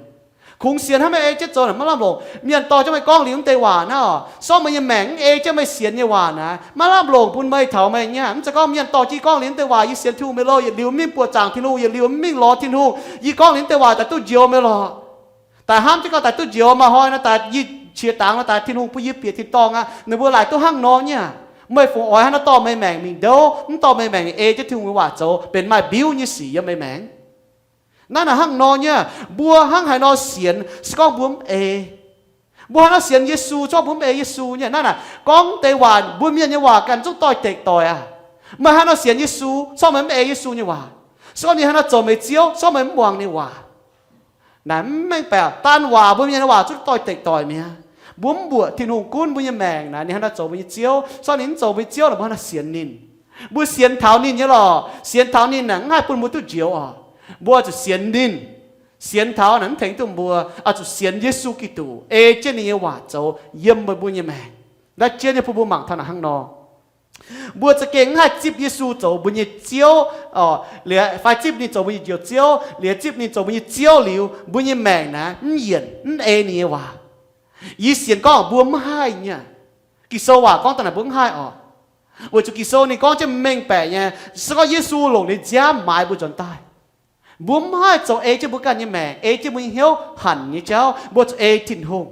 Kungx sienx hnangv meih ei jienv zoux naaic maiv lamh longc. Mienh dorh jienv meih gorngv liuz mv deix waac naaiv, sortv meih nyei maengc mv ei jienv meih sienx nyei waac naaiv, maiv lamh longc bun meih taux meih nyei aqv. Mv zeiz gorngv mienh dorh jienv gorngv liuz mv deix waac, yie sienx Tin-Hungh mi'aqv loh, yietc liuz mv mingh buoqc zaangc Tin-Hungh, yietc liuz mv mingh lorz Tin-Hungh, yie gorngv liuz mv deix waac daaih duqv njoux mi'aqv loh. Daaih hnamv jienv gorngv daaih duqv njoux, maaih hnoi nor daaih yie qiex dangx nor daaih Tin-Hungh bun yie bieqc tin-dorngh aqv. Ninh mbuo laaic duqv hnangv nor nyei aqv. Meih fungc oix hnangv nor dorh meih maengc mingh ndouv, mv dorh meih maengc ei jienv Tin-Hungh nyei waac zoux, benx maaih mbiuv nyei sic yiem meih maengc. Naaiv naaic hnangv nor nyei aqv. Mbuo hnangv haaix nor sienx se gorngv mbuo mv ei. Mbuo hnangv haaix nor sienx Yesu se gorngv mbuo mv ei Yesu nyei aqv. Naaiv naaic gorngv deix waac, mbuo mienh nyei waac ganh zungv doix-dekc doic aqv. Meih hnangv haaix nor sienx Yesu se gorngv meih mv ei Yesu nyei waac? Se gorngv ninh hnangv haaix nor zoux meih Ziouv se gorngv meih mv muangx ninh waac? Naaic mv mengh baeqc, daanh waac, mbuo mienh nyei waac zungv doix-dekc doic mi'aqv. Mbuo mv mbuoqc Tin-Hungh gunv mbuo nyei maengc naaic, ninh hnangv haaix nor zoux mbuo nyei Ziouv, se gorngv ninh mv zoux mbuo nyei Ziouv naaic, mbuo hnangv haaix nor sienx ninh? Mbuo sienx taux ninh nyei lorqc. Sienx taux ninh naaic mv haih bun mbuo duqv njoux oc. Mbuo zuqc sienx ninh. Sienx taux naaic mv tengx duqv mbuo, oix zuqc sienx Yesu Giduc, ei jienv ninh nyei waac zoux yiem meih mbuo nyei maengc. Naaiv jienv nyei bun mbuo mangc taux naaic hnangv nor. Mbuo za'gengh mv haih zipv Yesu zoux mbuo nyei Ziouv, liuz fai zipv ninh zoux mbuo nyei Njoux Ziouv, liuz zipv ninh zoux mbuo nyei Ziouv liuz, mbuo nyei maengc naaic mv yienc, mv ei ninh nyei waac. Yie sienx gorngv mbuo mv haih nyei. Ging-Sou waac gorngv daaih naaic mbuo mv haih oc. Weic zuqc Ging-Sou ninh gorngv jienv mengh baeqc nyei, se gorngv Yesu longc ninh nziaamv maaiz mbuo nzuonx daaih, mbuo mv haih zoux ei jienv mbuo ganh nyei maengc, ei jienv mbuo nyei hnyouv hanc nyei jauv. Mbuo zuqc ei Tin-Hungh.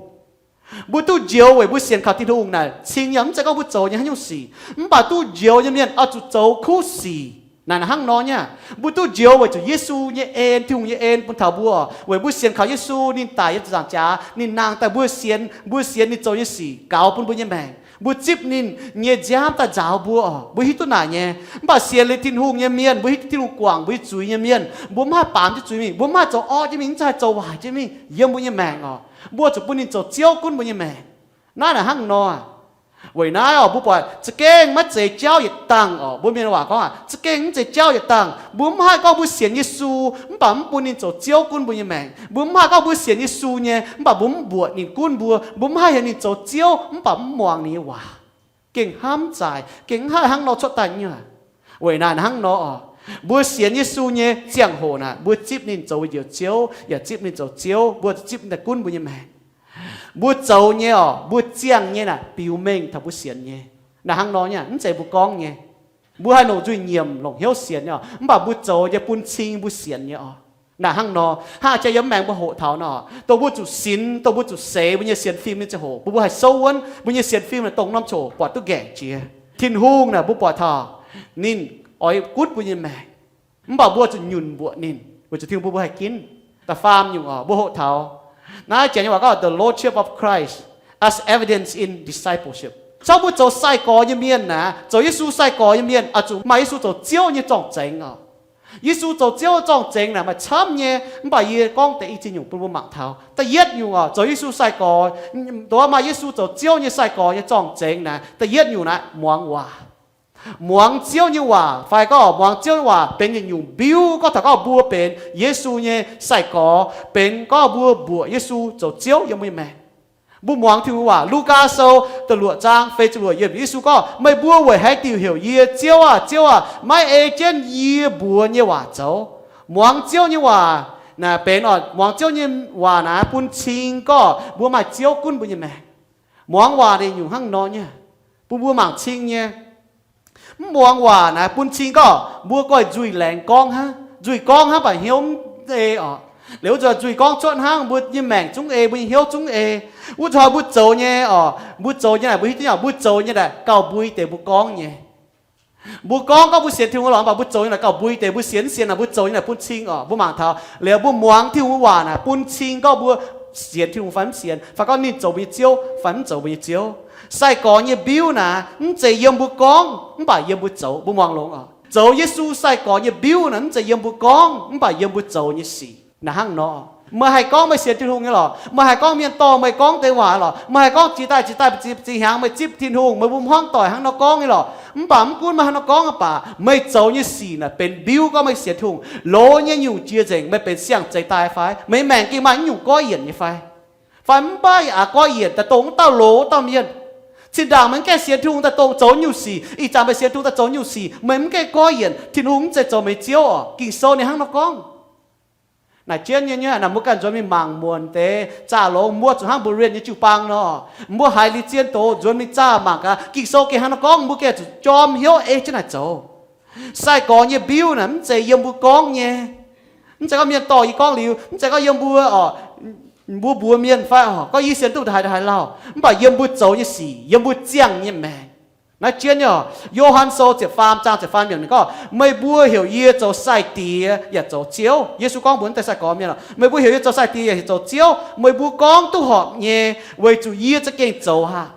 Mbuo duqv njoux weic mbuo sienx kaux Tin-Hungh naaic cing yaac mv zeiz gorngv mbuo zoux nyei haaix nyungc sic. Mv baac duqv njoux nyei mienh oix zuqc zoux kuv sic. Naaic hnangv nor nyei aqv. Mbuo duqv njoux weic zuqc Yesu nyei en, Tin-Hungh nyei en bun taux mbuo, weic mbuo sienx kaux Yesu, ninh daic yiem ziepc nzaangc jaax, ninh nangh daaih mbuo sienx, mbuo sienx ninh zoux nyei sic gaux bun mbuo nyei maengc. Mbuo zipv ninh nyei nziaamv daaih nzaaux mbuo oc. Mbuo hiuv duqv naaic nyei. Mv baac sienx liuz Tin-Hungh nyei mienh, mbuo hiuv duqv Tin-Hungh guangc mbuo nyei zuiz nyei mienh, mbuo mv haih baamz jienv zuiz mingh, mbuo mv haih zoux orqv jienv mingh, mv haih zoux waaic jienv mingh yiem mbuo nyei maengc oc. Mbuo zuqc bun ninh zoux Ziouv gunv mbuo nyei maengc. Naaiv naaic hnangv nor. Weic naaiv oc, mbuo buatc za'gengh maiv zeiz jauv yietc dangh oc. Mbuo mienh waac gorngv aqv, za'gengh mv zeiz jauv yietc dangh. Mbuo mv haih gorngv mbuo sienx Yesu mv baac mv bun ninh zoux Ziouv gunv mbuo nyei maengc. Mbuo mv haih gorngv mbuo sienx Yesu nyei mv baac mbuo mv mbuoqc ninh gunv mbuo. Mbuo mv haih heuc ninh zoux Ziouv mv baac mv muangx ninh nyei waac. Gengh hnamv zaaic, gengh mv haih hnangv nor cuotv daaih nyei. Weic naaic hnangv nor oc, mbuo sienx Yesu nyei ziangh hoc naaic, mbuo zipv ninh zoux mbuo njoux Ziouv yaac zipv ninh zoux Ziouv, mbuo zipv ninh daaih gunv mbuo nyei maengc. Mbuo zoux nyei oc, mbuo ziangh nyei naaic biux mengh taux mbuo sienx nyei. Naaic hnangv nor nyei, mv zeiz mbuo gorngv nyei. Mbuo haih longc nzuih nyiemc longc hnyouv sienx nyei oc, mv baac mbuo zoux nyei bun cing mbuo sienx nyei oc. Naaic hnangv nor, hnangv jiex yiem maengx mbuo hoqc taux nor, dongh mbuo zuqc sinx, dongh mbuo zuqc seix mbuo nyei sienx fim nyei ziangh hoc, mbuo mbuo haih souv wuonv mbuo nyei sienx fim naaic dongh norm ziangh hoc buatc duqv nqaengc jiex. Tin-Hungh naaic mbuo buatc taux ninh oix gunv mbuo nyei maengc, mv baac mbuo zuqc nyunc mbuoqc ninh weic zuqc Tin-Hungh bun mbuo haih ginv. Da'faam nyungc oc, mbuo hoqc taux naaiv janx nyei waac gorngv the lordship of Christ as evidence in discipleship. Caux mbuo zoux sai-gorx nyei mienh naaic, zoux Yesu sai-gorx nyei mienh oix zuqc maaih Yesu zoux Ziouv nyei zorng-zengx oc. Yesu zoux Ziouv zorng-zengx naaic maaih camv nyei, mv baac yie gorngv deix i ziex nyungc bun mbuo mangc taux. Da'yietv nyungc oc, zoux Yesu sai-gorx, dongh maaih Yesu zoux Ziouv nyei sai-gorx nyei zorng-zengx naaic, da'yietv nyungc naaic muangx waac. Muangx Ziouv nyei waac, fai gorngv muangx Ziouv nyei waac benx yietc nyungc mbiuv. Gorngv taux gorngv mbuo benx Yesu nyei sai-gorx, benx gorngv mbuo mbuoqc Yesu zoux Ziouv yiem mbuo nyei maengc. Mbuo muangx Tin-Hungh waac. Lugaa Sou da'luoqc zaang feix ziepc luoqc yiemc, Yesu gorngv, meih mbuo weic haaix diuc heuc yie, Ziouv aah! Ziouv aah! Maiv ei jienv yie mbuox nyei waac zoux. Muangx Ziouv nyei waac, Naaic benx oc, muangx Ziouv nyei waac naaic bun cing gorqv mbuo maaih Ziouv gunv mbuo nyei maengc. Muangx waac naaic nyungc hnangv nor nyei, bun mbuo mangc cing nyei. Mv muangx waac naaic bun cing gorqv mbuo goiv nzuih laengz gorngv hnangv, nzuih gorngv hnangv baac hnyouv mv ei oc. Liuz wuov zanc nzuih gorngv cuotv hnangv, mbuo nyei maengc zungv ei, mbuo nyei hnyouv zungv ei. Wuov zanc mbuo zoux nyei oc, mbuo zoux nyei naaic mbuo hiuv duqv nyei oc, mbuo zoux nyei naaic gauh mbui deix mbuo gorngv nyei. Mbuo gorngv gorngv mbuo sienx Tin-Hungh lorqc, mv baac mbuo zoux nyei naaic gauh mbui deix mbuo sienx, sienx naaic mbuo zoux nyei naaic bun cing oc. Mbuo mangc taux liuz mbuo muangx Tin-Hungh waac naaic bun cing gorngv mbuo sienx Tin-Hungh fai mv sienx, fai gorngv ninh zoux mbuo nyei Ziouv fai mv zoux mbuo nyei Ziouv. Sai-gorx nyei mbiuv naaic mv zeiz yiem mbuo gorngv mv baac yiem mbuo zoux. Mbuo muangx longx oc. Zoux Yesu sai-gorx nyei mbiuv naaic mv zeiz yiem mbuo gorngv mv baac yiem mbuo zoux nyei sic. Naaic hnangv nor, meih haih gorngv meih sienx Tin-Hungh nyei lorqc, meih haih gorngv mienh dorh meih gorngv deix waac lorqc, meih haih gorngv jiex daaih jiex daaih zinh hnyangx meih zipv Tin-Hungh, meih mbuo hmuangv doic hnangv nor gorngv nyei lorqc. Mv baac mv gunv meih hnangv nor gorngv aqv baac, meih zoux nyei sic naaic benx mbiuv gorngv meih sienx Tin-Hungh. Loz nyei nyungc jiex nzengc, meih benx siang-zeix daaih fai? Meih maengc gengh maaih naaiv nyungc goiv yienc nyei fai? Fai mv baac yaac goiv yienc daaih dongh wuov dauh loz wuov dauh mienh? Zinh ndaangc meih mv gaengh sienx Tin-Hungh daaih dongh zoux nyungc sic, ih zanc meih sienx Tin-Hungh daaih zoux nyungc sic, meih mv gaengh goiv yienc, Tin-Hungh mv zeiz zoux meih Ziouv oc. Ging-Sou ninh hnangv nor gorngv. Naaic jienv nyei, naaic mbuo ganh nzuonx mingh mangc muonc deix zaah longx, muoz zuqc hnangv mbuox Ren nyei jiu-baang nor, mbuo haiz liuz zien doz nzuonx mingh zaah mangc gaax, Ging-Sou gengh hnangv nor gorngv, mbuo gengh zuqc jorm hnyouv ei jienv naaic zoux. Sai-gorx nyei mbiuv naaic mv zeiz yiem mbuo gorngv nyei. Mv zeiz gorngv mienh dorh yie gorngv liuz, mv zeiz gorngv yiem mbuo oc, mbuo mbuox mienh fai oc, gorngv yie sienx duqv haaix haaix lauh, mv baac yiem mbuo zoux nyei sic, yiem mbuo ziangh nyei maengc. Naaiv jienv nyei oc, Yo^han Sou ziepc faam zaang ziepc faam yiemc ninh gorngv, meih mbuo heuc yie zoux sai-diex yaac zoux Ziouv. Yesu gorngv mbuox naaiv deix sai-gorx mienh oc, meih mbuo heuc yie zoux sai-diex yaac zoux Ziouv, meih mbuo gorngv duqv horpc nyei, weic zuqc yie za'gengh zoux aqv.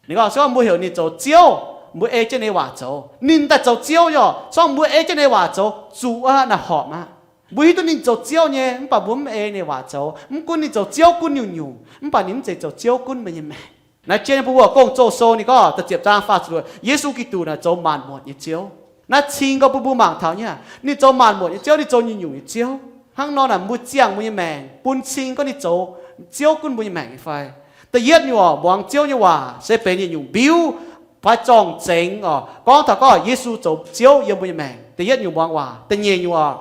Ninh gorngv se gorngv mbuo heuc ninh zoux Ziouv, mbuo ei jienv ninh nyei waac zoux, ninh daaih zoux Ziouv nyei oc. Se gorngv mbuo ei jienv ninh nyei waac zoux, zuqc aqv, naaic horpc aqv. Mbuo hiuv duqv ninh zoux Ziouv nyei, mv baac mbuo mv ei ninh nyei waac zoux. Mv gunv ninh zoux Ziouv gunv nyungc-nyungc, mv baac ninh mv zeiz zoux Ziouv gunv meih nyei maengc. Naaiv jienv mbuo wuov Gong-Zoh Sou ninh gorngv da'ziepc zaang faah ziepc luoqc, Yesu Giduc naaic zoux maanc muotc nyei Ziouv. Naaiv cing gorngv bun mbuo mangc taux nyei, ninh zoux maanc muotc nyei Ziouv, ninh zoux nyungc-nyungc nyei Ziouv. Hnangv nor naaic mbuo ziangh mbuo nyei maengc bun cing gorngv ninh zoux Ziouv gunv mbuo nyei maengc nyei fai? Da'yietv nyungc oc, muangx Ziouv nyei waac se benx yietc nyungc mbiuv fai zorng-zengx oc, gorngv taux gorngv Yesu zoux Ziouv yiem mbuo nyei maengc. Da'yietv nyungc muangx waac. Da'nyeic nyungc oc,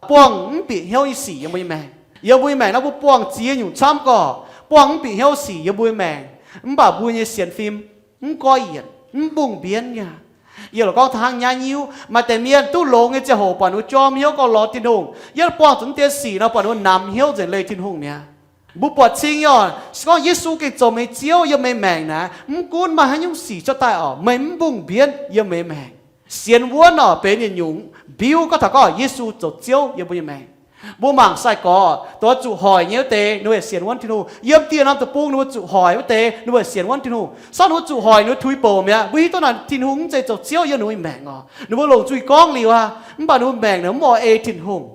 buangh mv bieqc hnyouv nyei sic yiem mbuo nyei maengc. Yiem mbuo nyei maengc naaiv mbuo buangh ziex nyungc camv gorqv, buangh mv bieqc hnyouv sic yiem mbuo nyei maengc, mv baac mbuo nyei sienx fim mv goiv yienc, mv mbungh mbienv nyei. Yie lorqc gorngv taux hnangv nyaiv nyiuv, maaih deix mienh duqv longx nyei ziangh hoc buatc ninh mbuo jorm hnyouv gorngv lorz Tin-Hungh. Yie buangh zuqc mv deix sic nor buatc ninh mbuo namx hnyouv nzengc leih Tin-Hungh mi'aqv. Mbuo buatc cing nyei oc, se gorngv Yesu gengh zoux meih Ziouv yiem meih maengc naaic, mv gunv maaih haaix nyungc sic cuotv daaih oc, meih mv mbungh mbienv yiem meih maengc. Sienx wuonv oc, benx yietc nyungc mbiuv gorngv taux gorngv Yesu zoux Ziouv yiem mbuo nyei maengc. Mbuo mangc sai-gorx, dongh zuqc hoic nyei wuov deix, ninh mbuo yaac sienx wuonv Tin-Hungh. Yiem dieh norm deic-bung ninh mbuo zuqc hoic wuov deix, ninh mbuo yaac sienx wuonv Tin-Hungh. Sortv ninh mbuo zuqc hoic, ninh mbuo tuix bouc mi'aqv. Mbuo hiuv duqv naaic Tin-Hungh mv zeiz zoux Ziouv yiem ninh mbuo nyei maengc oc. Ninh mbuo longc nzuih gorngv liuz aqv, mv baac ninh mbuo maengc naaic mv oix ei Tin-Hungh.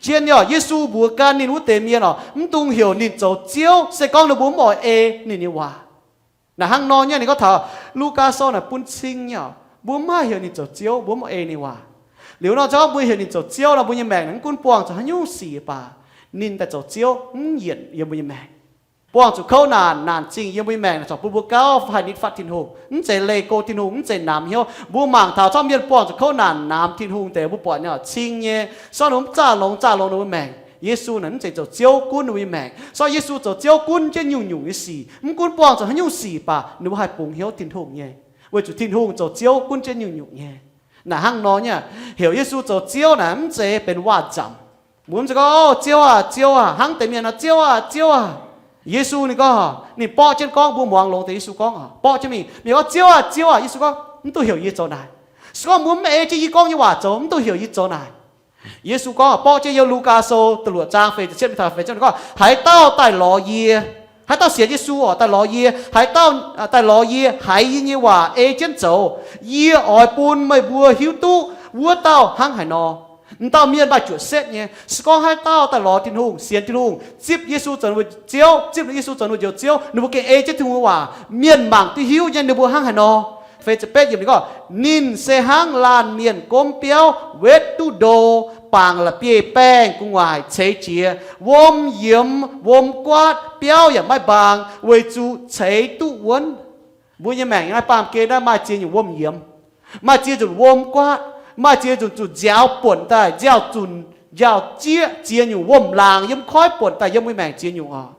Jien nyei oc, Yesu mbuox gan ninh wuov deix mienh oc, mv dungx heuc ninh zoux Ziouv, se gorngv ninh mbuo mv oix ei ninh nyei waac. Naaic hnangv nor nyei, ninh gorngv taux Lugaa Sou naaic bun cing nyei oc, mbuo mv haih heuc ninh zoux Ziouv, mbuo mv ei ninh waac. Liuz nor, se gorngv mbuo heuc ninh zoux Ziouv nor, mbuo nyei maengc naaic mv gunv buangh zuqc haaix nyungc sic baac, ninh daaih zoux Ziouv mv yienc yiem mbuo nyei maengc. Buangh zuqc kouv naanc, naanc zingh yiem mbuo nyei maengc naaic, corc bun mbuo gauh haih nitv fatv Tin-Hungh, mv zeiz leih go Tin-Hungh, mv zeiz namx hnyouv. Mbuo mangc taux camv mienh buangh zuqc kouv naanc namx Tin-Hungh deix, mbuo buatc nyei oc, cing nyei. Sortv ninh mbuo mv zaah longx, zaah longx ninh mbuo maengc. Yesu naaic mv zeiz zoux Ziouv gunv ninh mbuo nyei maengc. Sortv Yesu zoux Ziouv gunv jienv nyungc-nyungc nyei sic, mv gunv buangh zuqc haaix nyungc sic baac ninh mbuo haih bungx hnyouv Tin-Hungh nyei, weic zuqc Tin-Hungh zoux Ziouv gunv jienv nyungc-nyungc nyei. Naaic hnangv nor nyei, heuc Yesu zoux Ziouv naaic mv zeiz benx waac-nzamc. Mbuo mv zeiz gorngv, O, Ziouv aah, Ziouv aah, hnangv deix mienh nor, Ziouv aah, Ziouv aah. Yesu ninh gorngv, ninh borqv jienv gorngv, mbuo muangx longx deix Yesu gorngv oc, borqv jienv mingh, mienh gorngv, Ziouv aah, Ziouv aah, Yesu gorngv, mv dungx heuc yie zoux naaic. Se gorngv mbuo mv ei jienv yie gorngv nyei waac zoux, mv dungx heuc yie zoux naaic. Yesu gorngv, borqv jienv yiem Lugaa Sou da'luoqc zaang feix ziepc cietv mingh taux feix ziepc gorngv, haaix dauh daaih lorz yie, haaix dauh sienx Yesu oc, daaih lorz yie, haaix dauh daaih lorz yie, haiz yie nyei waac ei jienv zoux, yie oix bun meih mbuo hiuv duqv wuov dauh hnangv haaix nor. M'dauh mienh maaih juoqc setv nyei. Se gorngv haaix dauh daaih lorz Tin-Hungh, sienx Tin-Hungh, zipv Yesu zoux ninh mbuo Ziouv, zipv Yesu zoux ninh mbuo Njoux Ziouv, ninh mbuo gengh ei jienv Tin-Hungh nyei waac. Mienh mangc duqv hiuv nyei ninh mbuo hnangv haaix nor. Feix ziepc betv yiemc ninh gorngv, ninh se hnangv laanh mienh gomv biauv wetv duqv ndo, bangc la'bieiv-baengh gu'nguaaic ceix jiez, wuom yiemx wuom guaatv, biauv yaac maiv mbaang, weic zuqc ceix duqv wuonv. Mbuo nyei maengc naaiv baamh gen naaiv maaih ziex nyungc wuom yiemx, maaih ziex nzunc wuom guaatv, maaih ziex nzunc zuqc nziaaux buonc daaih nziaaux zunc, njaaux zieqv ziex nyungc wuom-laangc yiem koiv buonc daaih yiem mbuo maengc ziex nyungc oc.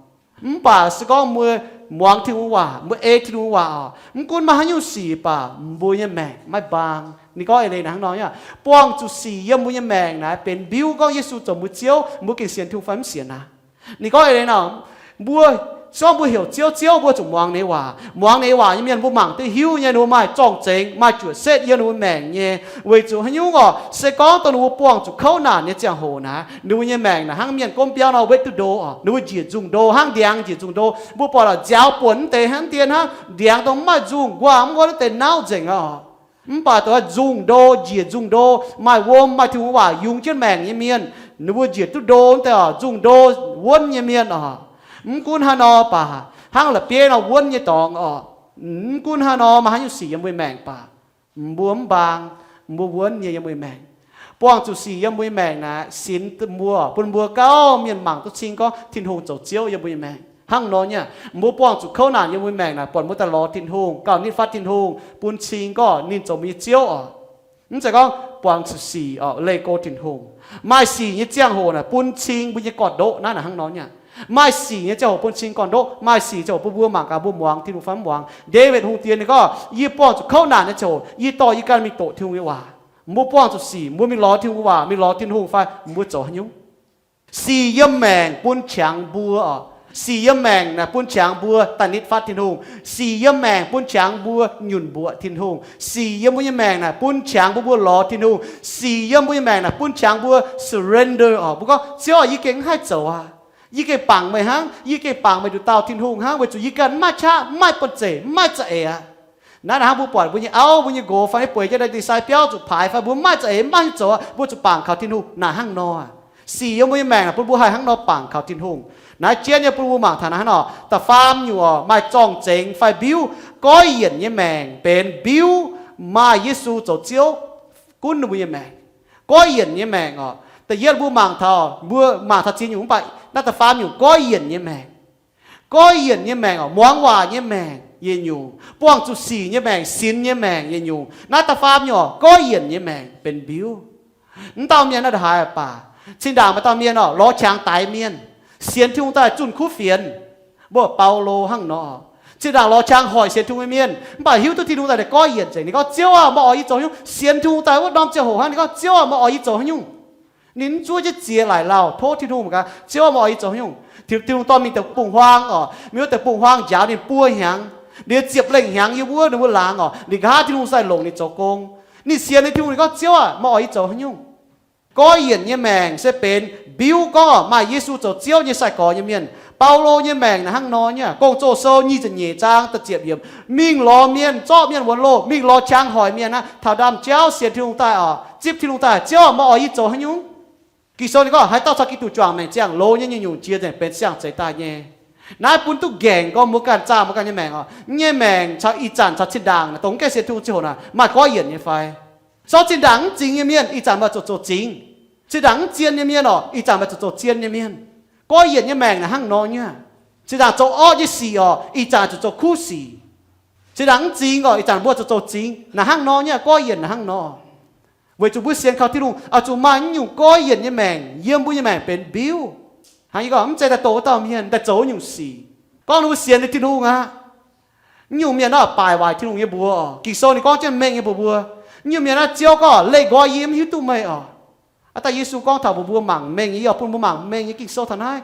Mv baac se gorngv mbuo muangx Tin-Hungh waac, mbuo ei Tin-Hungh waac oc, mv gunv maaih haaix nyungc sic baac mbuo nyei maengc maiv mbaang. Ninh gorngv eix leiz naaic hnangv nor, buangh zuqc sic yiem mbuo nyei maengc naaic benx mbiuv gorngv Yesu zoux mbuo Ziouv, mbuo gengh sienx Tin-Hungh fai mv sienx aqv. Ninh gorngv eix leiz nor, mbuo, se gorngv mbuo heuc Ziouv, Ziouv, mbuo zuqc muangx ninh waac. Muangx ninh waac nyei mienh mbuo mangc duqv hiuv nyei ninh mbuo maaih zorng-zengx, maaih juoqc setv yiem ninh mbuo maengc nyei. Weic zuqc haaix nyungc oc? Se gorngv dongh ninh mbuo buangh zuqc kouv naanc nyei ziangh hoc naaic, ninh mbuo nyei maengc naaic hnangv mienh gomv biauv nor wetv duqv ndo oc. Ninh mbuo njiec nzungh ndo hnangv ndiangx njiec nzungh ndo. Mbuo buatc lorqc, nziaaux buonc mv deix hnangv ndie hnangv, ndiangx dongh mv maaih nzungh, nquaah mv nqoi deix nauv nzengc oc. Mv baac dongh nzungh ndo, njiec nzungh ndo, maaih wuom, maaih Tin-Hungh waac yungz jienv maengc nyei mienh, ninh mbuo njiec duqv ndo deix oc. Nzungh ndo wuonv nyei mienh oc, mv gunv haaix nor baac, hnangv la'bieiv nor wuonv nyei dorngx oc, mv gunv haaix nor maaih haaix nyungc sic yiem mbuo maengc baac, mbuo mv mbaang, mbuo wuonv nyei yiem mbuo maengc. Buangh zuqc sic yiem mbuo maengc naaic sinx mbuo, bun mbuo gauh mienh mangc duqv cing gorngv Tin-Hungh zoux Ziouv yiem mbuo nyei maengc. Hnangv nor nyei, mbuo buangh zuqc kouv naanc yiem mbuo maengc naaic, buatc mbuo daaih lorz Tin-Hungh, gauh nitv fatv Tin-Hungh, bun cing gorngv ninh zoux mbuo nyei Ziouv oc. Mv zeiz gorngv buangh zuqc sic oc leih go Tin-Hungh. Maaih sic nyei ziangh hoc naaic bun cing mbuo nyei gorn-ndoqv naaiv naaic hnangv nor nyei. Maaih sic nyei ziangh hoc bun cing gorn-ndoqv, maaih sic ziangh hoc bun mbuo mangc gaax mbuo muangx Tin-Hungh fai mv muangx. Ndaawitv Hungh diex ninh gorngv, yie buangh zuqc kouv naanc nyei ziangh hoc yie dorh yie ganh mingh doqc Tin-Hungh nyei waac. Mbuo buangh zuqc sic, mbuo mingh lorz Tin-Hungh waac, mingh lorz Tin-Hungh fai mbuo zoux haaix nyungc? Sic yiem maengc bun qangx mbuo oc. Sic yiem maengc naaic bun qangx mbuo daaih nitv fatv Tin-Hungh. Sic yiem maengc bun qangx mbuo nyunc mbuoqc Tin-Hungh. Sic yiem mbuo nyei maengc naaic bun qangx mbuo, mbuo lorz Tin-Hungh. Sic yiem mbuo nyei maengc naaic bun qangx mbuo surrender oc. Mbuo gorngv, Ziouv aah, yie gengh mv haih zoux aqv. Yie gengh bangc meih hnangv. Yie gengh bangc meih nduqc dauh Tin-Hungh hnangv, weic zuqc yie ganh mv maaih qaqv, mv maaih buonv-zeic, mv maaih za'eix aqv. Naaiv naaic hnangv mbuo buatc mbuo nyei auv, mbuo nyei nqox fai nyei bueix jienv ndie-sai biauv zuqc paaix fai mbuo mv maaih za'eix, mv maaih nyungc zoux, mbuo zuqc bangc kaux Tin-Hungh naaic hnangv nor. Sic yiem mbuo nyei maengc naaic bun mbuo haih hnangv nor bangc kaux Tin-Hungh. Naaiv jienv nyei bun mbuo mangc taux naaiv hnangv nor. Da'faam nyungc oc, maaih zorng-zengx fai mbiuv. Goiv yienc nyei maengc benx mbiuv maaih Yesu zoux Ziouv gunv ninh mbuo nyei maengc. Goiv yienc nyei maengc oc. Da'yietv mbuo mangc taux, mbuo mangc taux ziex nyungc mv baac naaiv da'faam nyungc goiv yienc nyei maengc. Goiv yienc nyei maengc oc, muangx waac nyei maengc yietc nyungc, buangh zuqc sic nyei maengc, sinx nyei maengc yietc nyungc. Naaiv da'faam nyungc oc, goiv yienc nyei maengc benx mbiuv. Mv dauh mienh naaiv ndongc haaix baac, zinh ndaangc maaih dauh mienh oc, lorz qangx daix mienh, sienx Tin-Hungh daaih zunh kuv fienx. Mbuo Baulo hnangv nor, zinh ndaangc lorz qangx hoic sienx Tin-Hungh nyei mienh, mv baac hiuv duqv Tin-Hungh daaih ninh goiv yienc nzengc. Ninh gorngv, Ziouv aah, meih oix yie zoux haaix nyungc? Sienx Tin-Hungh daaih wuov norm ziangh hoc hnangv, ninh gorngv, Ziouv aah, meih oix yie zoux haaix nyungc? Ninh mv zuov jienv ziex laaic lauh tov Tin-Hungh mangc gaax, Ziouv aah, meih oix yie zoux haaix nyungc? Tin, Tin-Hungh dorh mingh deix bungh huaang oc, mingh wuov deix bungh huaang njaaux ninh buo hnyangx, ninh ziepc lengh hnyangx yiem wuov ninh mbuo laangz oc, ninh nqa'haav Tin-Hungh sai longc ninh zoux gong. Ninh sienx ninh Tin-Hungh, ninh gorngv, Ziouv aah, meih oix yie zoux haaix nyungc? Goiv yienc nyei maengc se benx mbiuv gorngv maaih Yesu zoux Ziouv nyei sai-gorx nyei mienh. Baulo nyei maengc naaic hnangv nor nyei. Gong-Zoh sou nyic ziepc nyeic zaang da'ziepc yiemc, mingh lorz mienh, zorqv mienh wuonx loh, mingh lorz qangx hoic mienh aqv, taux ndaamv-jauv sienx Tin-Hungh daaih oc, zipv Tin-Hungh daaih, Ziouv aah, meih oix yie zoux haaix nyungc? Ging-Sou ninh gorngv, haaix dauh caux Giduc juangc maengc ziangh, loz nyei nyungc-nyungc jiex nzengc benx siang-zeix daaih nyei. Naaiv bun duqv nqaengc gorngv mbuo ganh zaah mbuo ganh nyei maengc oc. Mv nyei maengc caux ih zanc caux zinh ndaangc naaic, dongh mv gaengh sienx Tin-Hungh ziangh hoc naaic, maaih goiv yienc nyei fai? Zorqv zinh ndaangc mv zingx nyei mienh, ih zanc maaih zuqc zoux zingx. Zinh ndaangc mv zien nyei mienh oc, ih zanc maaih zuqc zoux zien nyei mienh. Goiv yienc nyei maengc naaic hnangv nor nyei. Zinh ndaangc zoux orqv nyei sic oc, ih zanc zuqc zoux kuv sic. Zinh ndaangc mv zingx oc, ih zanc mbuo zuqc zoux zingx. Naaic hnangv nor nyei, goiv yienc naaic hnangv nor. Weic zuqc mbuo sienx kaux Tin-Hungh, oix zuqc maaih naaiv nyungc goiv yienc nyei maengc yiem mbuo nyei maengc benx mbiuv. Hnangv yie gorngv, mv zeiz daaih dongh wuov dauh mienh daaih zoux nyungc sic. Gorngv ninh mbuo sienx ninh Tin-Hungh aqv. Naaiv nyungc mienh naaiv baaic waaic Tin-Hungh nyei mbuox oc. Ging-Sou ninh gorngv jienv mengh nyei mbuox mbuo. Naaiv nyungc mienh naaiv, Ziouv gorngv, leih nqoi yie mv hiuv duqv meih oc. Aav dangh Yesu gorngv taux mbuox mbuo mangc mengh nyei, yie oix bun mbuo mangc mengh nyei Ging-Sou taux naaiv.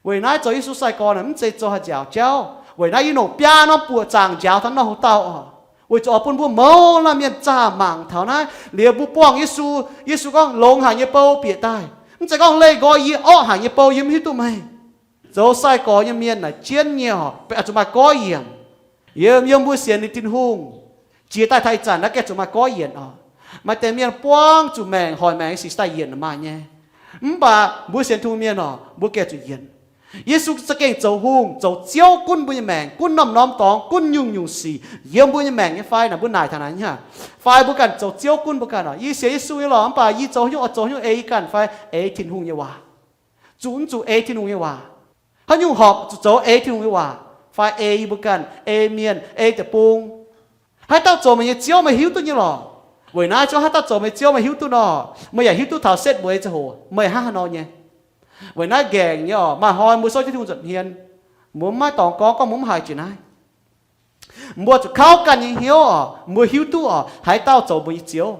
Weic naaiv zoux Yesu sai-gorx naaic mv zeiz zoux haaix njaaux jauv. Weic naaiv yie longc biaa norm buoqc zaangc njaaux taux naaiv norm houx dauh oc. Weic zuqc oix bun mbuo mouz laanh mienh zaah mangc taux naaiv. Liuz mbuo buangh Yesu, Yesu gorngv, longx haic nyei bou bieqc daaih. Mv zeiz gorngv leih nqoi yie, orqv haic nyei bou yie mv hiuv duqv meih. Zoux sai-gorx nyei mienh naaic jienv nyei oc, zuqc maaih goiv yienc. Yiem, yiem mbuo sienx ninh Tin-Hungh jiex daaih taux ih zanc naaiv gengh zuqc maaih goiv yienc oc. Maaih deix mienh buangv zuqc maengc, hoic maengc nyei sic daaih yienc maaih nyei. Mv baac mbuo sienx Tin-Hungh mienh oc, mbuo gengh zuqc yienc. Yesu za'gengh zoux hungh, zoux Ziouv gunv mbuo nyei maengc, gunv norm-norm dorngx, gunv nyungc-nyungc sic yiem mbuo nyei maengc nyei fai naaic, mbuo naaic taux naaic nyei aqv. Fai mbuo ganh zoux Ziouv gunv mbuo ganh oc. Yie sienx Yesu nyei lorqc, mv baac yie zoux haaix nyungc oix zoux haaix nyungc ei yie ganh fai ei Tin-Hungh nyei waac. Zuqc mv zuqc ei Tin-Hungh nyei waac. Haaix nyungc horpc zuqc zoux ei Tin-Hungh nyei waac fai ei yie mbuo ganh, ei mienh, ei deic-bung. Haaix dauh zoux meih nyei ziouv meih hiuv duqv nyei lorqc. Weic naaiv zungv haaix dauh zoux meih nyei Ziouv, meih hiuv duqv nor, meih yaac hiuv duqv taux setv mbuo nyei ziangh hoc meih hnangv haaix nor nyei. Weic naaiv nqaengc nyei oc, maaih hnoi mbuo souv jienv Tin-Hungh nza'hmien, mbuo maiv dorngx gorngv, gorngv mbuo mv haiz jiex naaiv. Mbuo zuqc kauv ganh nyei hnyouv oc, mbuo hiuv duqv oc, haaix dauh zoux mbuo nyei Ziouv.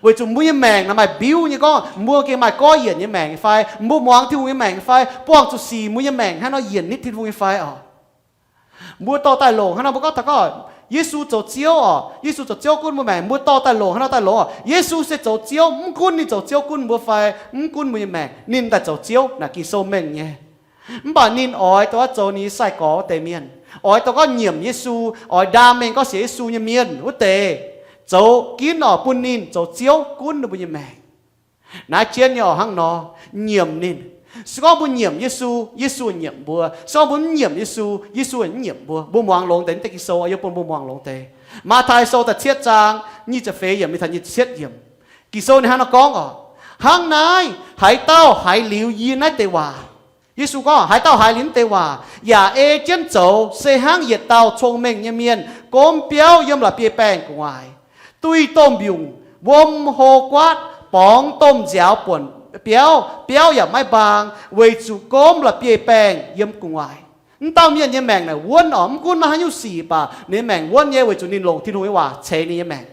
Weic zuqc mbuo nyei maengc naaic maaih mbiuv nyei gorngv, mbuo gengh maaih goiv yienc nyei maengc nyei fai, mbuo muangx Tin-Hungh nyei maengc nyei fai, buangh zuqc sic mbuo nyei maengc hnangv nor yienc nitv Tin-Hungh nyei fai oc. Mbuo dorh daaih longc hnangv nor, mbuo gorngv taux gorngv Yesu zoux Ziouv oc, Yesu zoux Ziouv gunv mbuo maengc, mbuo dorh daaih longc hnangv nor daaih longc oc, Yesu se zoux Ziouv, mv gunv ninh zoux Ziouv gunv mbuo fai mv gunv mbuo nyei maengc, ninh daaih zoux Ziouv naaic Ging-Sou mengh nyei. Mv baac ninh oix dongh zuqc zoux ninh nyei sai-gorx wuov deix mienh, oix dongh gorngv nyiemc Yesu, oix ndaam mengh gorngv sienx Yesu nyei mienh wuov deix, zoux ginv oc, bun ninh zoux Ziouv gunv ninh mbuo nyei maengc. Naaiv jienv nyei oc hnangv nor, nyiemc ninh. Se gorngv mbuo nyiemc Yesu, Yesu nyiemc mbuo. Se gorngv mbuo mv nyiemc Yesu, Yesu mv nyiemc mbuo. Mbuo muangx longx deix naaiv deix Ging-Sou, yie bun mbuo muangx longx deix. Matv^taai Sou da'cietv zaang nyic ziepc feix yiemc mingh taux nyic ziepc cietv yiemc. Ging-Sou ninh hnangv nor gorngv oc, hnangv naaiv, haaix dauh haiz liuz yie naaiv deix waac, Yesu gorngv, haaix dauh haiz liuz naaiv deix waac yaac ei jienv zoux, se hnangv yietc dauh cong-mengh nyei mienh gomv biauv yiem la'bieiv-baengh gu'nguaaic, duih domh mbiungc, wuom hlo guaatv, borngz domh nziaaux buonc biauv, biauv yaac maiv mbaang, weic zuqc gomv la'bieiv-baengh yiem gu'nguaaic. Mv dauh mienh nyei maengc naaic wuonv oc, mv gunv maaih haaix nyungc sic baac ninh maengc wuonv nyei, weic zuqc ninh longc Tin-Hungh nyei waac ceix ninh nyei maengc.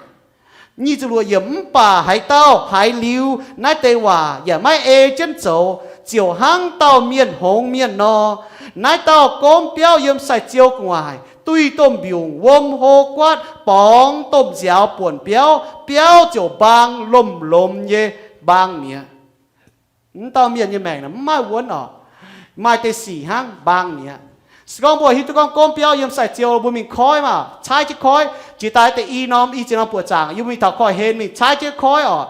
Nyic ziepc luoqc yiemc, mv baac haaix dauh haiz liuz naaiv deix waac yaac maiv ei jienv zoux, ziouc hnangv dauh mienh hngongx mienh nor. Naaiv dauh gomv biauv yiem sai-ziou gu'nguaaic, duih domh mbiungc, wuom hlo guaatv, borngz domh nziaaux buonc biauv, biauv ziouc mbaang lomh lomh nyei mbaang mi'aqv. Mv dauh mienh nyei maengc naaic mv maaih wuonv oc. Maaih deix sic hnangv mbaang mi'aqv. Se gorngv mbuo hiuv duqv gorngv gomv biauv yiem sai-ziou, mbuo mingh koiv maah, caaiv jienv koiv, jiex daaih deix i norm, i ziex norm buoqc zaangc, yie mbuo mingh taux koiv-hlen mingh caaiv jienv koiv oc.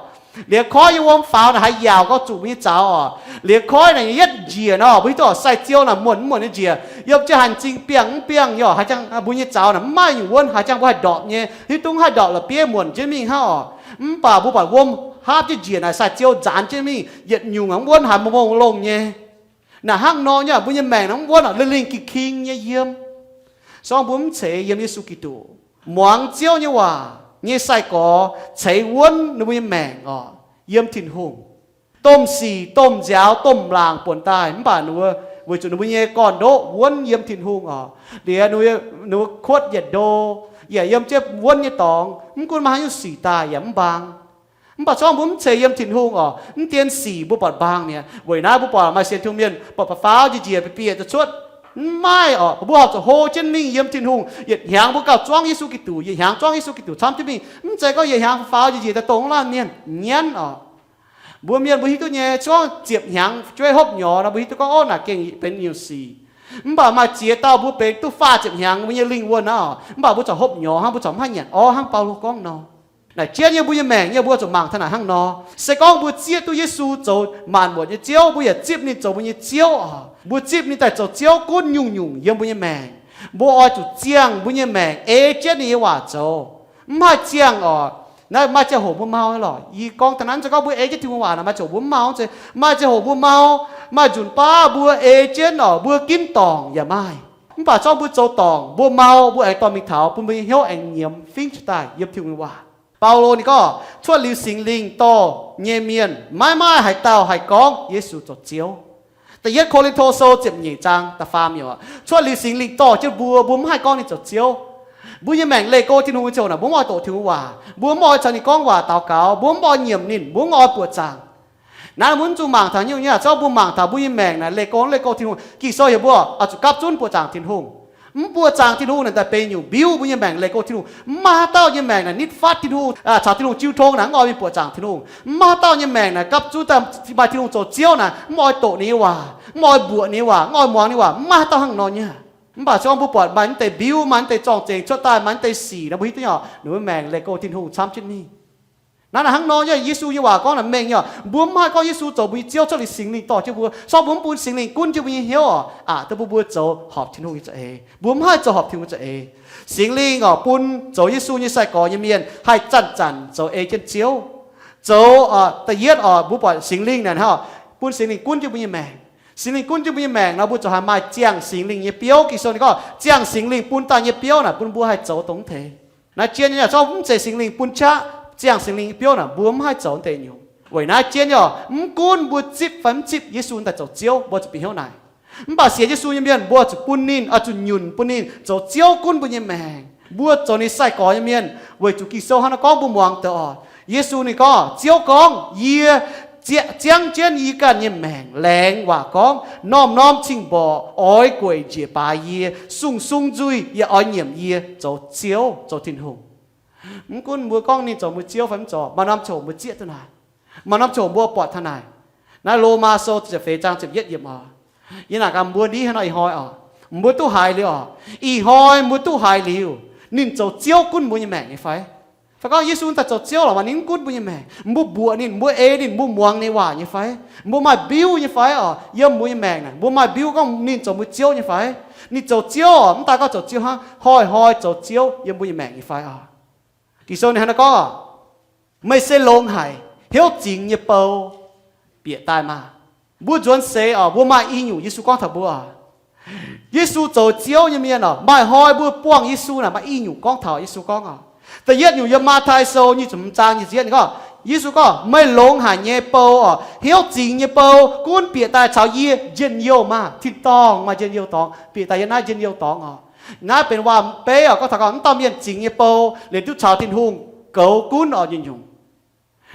Liuz koiv nyei wuom faaux naaic haih yaauc gauh zuqc mbuo nyei zaux oc. Liuz koiv naaic yietv njiec nor, mbuo hiuv duqv oc, sai-ziou naaic muonc mv muonc nyei njiec, yiem jienv haaix zingh biangh mv biangh, yaac haaix jangx mbuo nyei zaux naaic mv maaih nyungc wuonv, haaix jangx mbuo haih ndorpc nyei. Hiuv duqv haih ndorpc la'bieiv muonc jienv mingh hnangv oc. Mv baac mbuo buatc wuom haapv jienv njiec naaic, sai-ziou nzaanx jienv mingh yietc nyungc aqv, wuonv haaix mbuo longh nyei. Naaic hnangv nor nyei, mbuo nyei maengc naaic mv wuonv oc, lingh lingh ging-ging nyei yiem. Se gorngv mbuo mv ceix yiem Yesu Giduc, muangx Ziouv nyei waac nyei sai-gorx ceix wuonv ninh mbuo nyei maengc oc, yiem Tin-Hungh. Domh sic, domh nziaaux, domh laangc buonc daaih, mv baac ninh mbuo weic zuqc ninh mbuo nyei gorn-ndoqv wuonv yiem Tin-Hungh oc. Liuz ninh mbuo kuotv yietc ndo, yaac yiem jienv wuonv nyei dorngx, mv gunv maaih haaix nyungc sic daaih yaac mv mbaang. Mv baac se gorngv mbuo mv ceix yiem Tin-Hungh oc, mv dien sic mbuo buatc mbaang mi'aqv. Weic naaiv mbuo buatc maaih sienx Tin-Hungh mienh buatc faaux njiec njiec bieqc bieqc da'cuotv, mv maaih oc. Mbuo horpc zuqc hlo jienv mingh yiem Tin-Hungh, yietc hnyangx mbuo gauh zuangv Yesu Giduc, yietc hnyangx zuangv Yesu Giduc camv jienv mingh. Mv zeiz gorngv yietc hnyangx faaux njiec njiec daaih dongh laanh mienh nyanv oc. Mbuo mienh mbuo hiuv duqv nyei, se gorngv ziepc hnyangx jueiv hopv nyorx nor, mbuo hiuv duqv gorngv, ov, naaic gengh benx nyungc sic. Mv baac maaih ziex dauh mbuo benx duqv faah ziepc hnyangx, mbuo nyei lingh wuonh aqv. Mv baac mbuo corc hopv nyorx hnangv, mbuo corc mv haih nyanc orv hnangv Baulo gorngv nor. Naaic jienv nyei mbuo nyei maengc nyei, mbuo zuqc mangc taux naaic hnangv nor. Se gorngv mbuo zieqv duqv Yesu zoux maanc muotc nyei Ziouv, mbuo yaac zipv ninh zoux mbuo nyei Ziouv oc, mbuo zipv ninh daaih zoux Ziouv gunv nyungc-nyungc yiem mbuo nyei maengc, mbuo oix zuqc ziangh mbuo nyei maengc ei jienv ninh nyei waac zoux. Mv haih ziangh oc, naaiv maaih ziangh hoc mbuo mau lorqc. Yie gorngv da'naaiv, se gorngv mbuo ei jienv Tin-Hungh waac naaic, maaih ziangh hoc mbuo mau, maaih ziangh hoc mbuo mau, maaih nzunc baav mbuo ei jienv oc, mbuo ginv dorngc yaac maaih. Mv baac se gorngv mbuo zoux dorngc, mbuo mau, mbuo aengx dorh mingh taux bun mbuo nyei hnyouv aengx nyiemz fingv jiez daaih yiem Tin-Hungh nyei waac. Baulo ninh gorngv, cuotv liuz Singx Lingh dorh nyei mienh maiv maaih haaix dauh haih gorngv Yesu zoux Ziouv. Da'yietv Ko^lin^to Sou ziepc nyeic zaang da'faam yiemc, cuotv liuz Singx Lingh dorh jienv mbuo, mbuo mv haih gorngv ninh zoux Ziouv. Mbuo nyei maengc leih go Tin-Hungh nyei ziangh hoc naaic, mbuo mv oix doqc Tin-Hungh waac, mbuo mv oix caux ninh gorngv waac daux gaux, mbuo mv oix nyiemc ninh, mbuo mv oix buoqc zaangc. Naaiv mbuo mv zuqc mangc taux nyungc nyei, se gorngv mbuo mangc taux mbuo nyei maengc naaic leih go, leih go Tin-Hungh, Ging-Sou heuc mbuo oix zuqc gapv zunv buoqc zaangc Tin-Hungh. Mv buoqc zaangc Tin-Hungh naaic daaih benx nyungc mbiuv mbuo nyei maengc leih go Tin-Hungh. Mv maaih haaix dauh nyei maengc naaic nitv fatv Tin-Hungh, caux Tin-Hungh jiu tong naaic mv oix mingh buoqc zaangc Tin-Hungh. Mv maaih haaix dauh nyei maengc naaic gapv zunv daaih maaih Tin-Hungh zoux Ziouv naaic mv oix doqc ninh nyei waac, mv oix mbuoqc ninh nyei waac, mv oix muangx ninh nyei waac. Mv maaih haaix dauh hnangv nor nyei. Mv baac se gorngv mbuo buatc maaih naaiv deix mbiuv, maaih naaiv deix zorng-zengx cuotv daaih, maaih naaiv deix sic nor, mbuo hiuv duqv nyei, ninh mbuo maengc leih go Tin-Hungh camv jienv mingh. Naaiv naaic hnangv nor nyei, Yesu nyei waac gorngv naaic mengh nyei. Mbuo mv haih gorngv Yesu zoux mbuo nyei Ziouv cuotv liuz Singx Lingh dorh jienv mbuo, se gorngv mbuo mv bun Singx Lingh gunv jienv mbuo nyei hnyouv oc, aqc duqv bun mbuo zoux horpc Tin-Hungh nyei za'eix. Mbuo mv haih zoux horpc Tin-Hungh nyei za'eix. Singx Lingh oc, bun zoux Yesu nyei sai-gorx nyei mienh haih zanc-zanc zoux ei jienv Ziouv. Zoux, da'yietv oc, mbuo buatc Singx Lingh naaic hnangv, bun Singx Lingh gunv jienv mbuo nyei maengc. Singx Lingh gunv jienv mbuo nyei maengc nor, mbuo ziouc haih maaih ziangh Singx Lingh nyei biouv. Ging-Sou ninh gorngv ziangh Singx Lingh bun daaih nyei biouv naaic bun mbuo haih zoux dongh mv deix. Naaiv jienv nyei, se gorngv mv zeiz Singx Lingh bun qaqv, ziangh Singx Lingh nyei biouv naaic, mbuo mv haih zoux deix nyungc. Weic naaiv jienv nyei oc, mv gunv mbuo zipv fai mv zipv Yesu daaih zoux Ziouv, mbuo zuqc bieqc hnyouv naaic. Mv baac sienx Yesu nyei mienh, mbuo zuqc bun ninh, oix zuqc nyunc bun ninh zoux Ziouv gunv mbuo nyei maengc. Mbuo zoux ninh sai-gorx nyei mienh, weic zuqc Ging-Sou hnangv naaiv gorngv mbuo muangx deix oc. Yesu ninh gorngv, Ziouv gorngv, Yie ziangv jienv yie ganh nyei maengc laengz waac gorngv, norm-norm cing-mborqc oix gueic njiec baaix yie, sung-sung nzuih yaac oix nyiemc yie zoux Ziouv, zoux Tin-Hungh. Mv gunv mbuo gorngv ninh zoux mbuo Ziouv fai mv zoux, maaih norm ziangh hoc mbuo zieqv duqv naaic. Maaih norm ziangh hoc mbuo buatc taux naaic. Naaiv Lomaa Sou ziepc feix zaang ziepc yietv yiemc oc. Yie naaic gaax mbuo ndiev haaix nor ih hnoi oc, mbuo duqv haiz liuz oc. Ih hnoi mbuo duqv haiz liuz, ninh zoux Ziouv gunv mbuo nyei maengc nyei fai? Fai gorngv Yesu daaih zoux Ziouv lorqc, maaih ninh mv gunv mbuo nyei maengc, mbuo mbuoqc ninh, mbuo ei ninh, mbuo muangx ninh waac nyei fai? Mbuo maaih mbiuv nyei fai oc? Yiem mbuo nyei maengc naaic, mbuo maaih mbiuv gorngv ninh zoux mbuo Ziouv nyei fai? Ninh zoux Ziouv oc, mv daaih gorngv zoux Ziouv hnangv, hnoi-hnoi zoux Ziouv yiem mbuo nyei maengc nyei fai oc? Ging-Sou ninh hnangv naaiv gorngv oc, Meih se longx haic, hnyouv zingx nyei bou bieqc daaih maah! Mbuo nzuonx seix oc, mbuo maaih i nyungc Yesu gorngv taux mbuo oc. Yesu zoux Ziouv nyei mienh oc, maaih hnoi mbuo buangh Yesu naaic maaih i nyungc gorngv taux Yesu gorngv oc. Da'yietv nyungc yiem Matv^taai Sou nyic ziepc hmz zaang nyic ziepc yietv ninh gorngv, Yesu gorngv, Meih longx haic nyei bou oc, hnyouv zingx nyei bou gunv bieqc daaih caux yie njien-youh maah! Tin-dorngh maaih njien-youh dorngx, bieqc daaih yiem naaiv njien-youh dorngx oc. Naaiv benx waac-beiv oc, gorngv taux gorngv mv dauh mienh zingx nyei bou liuz duqv caux Tin-Hungh goux gunv oc nyungc-nyungc.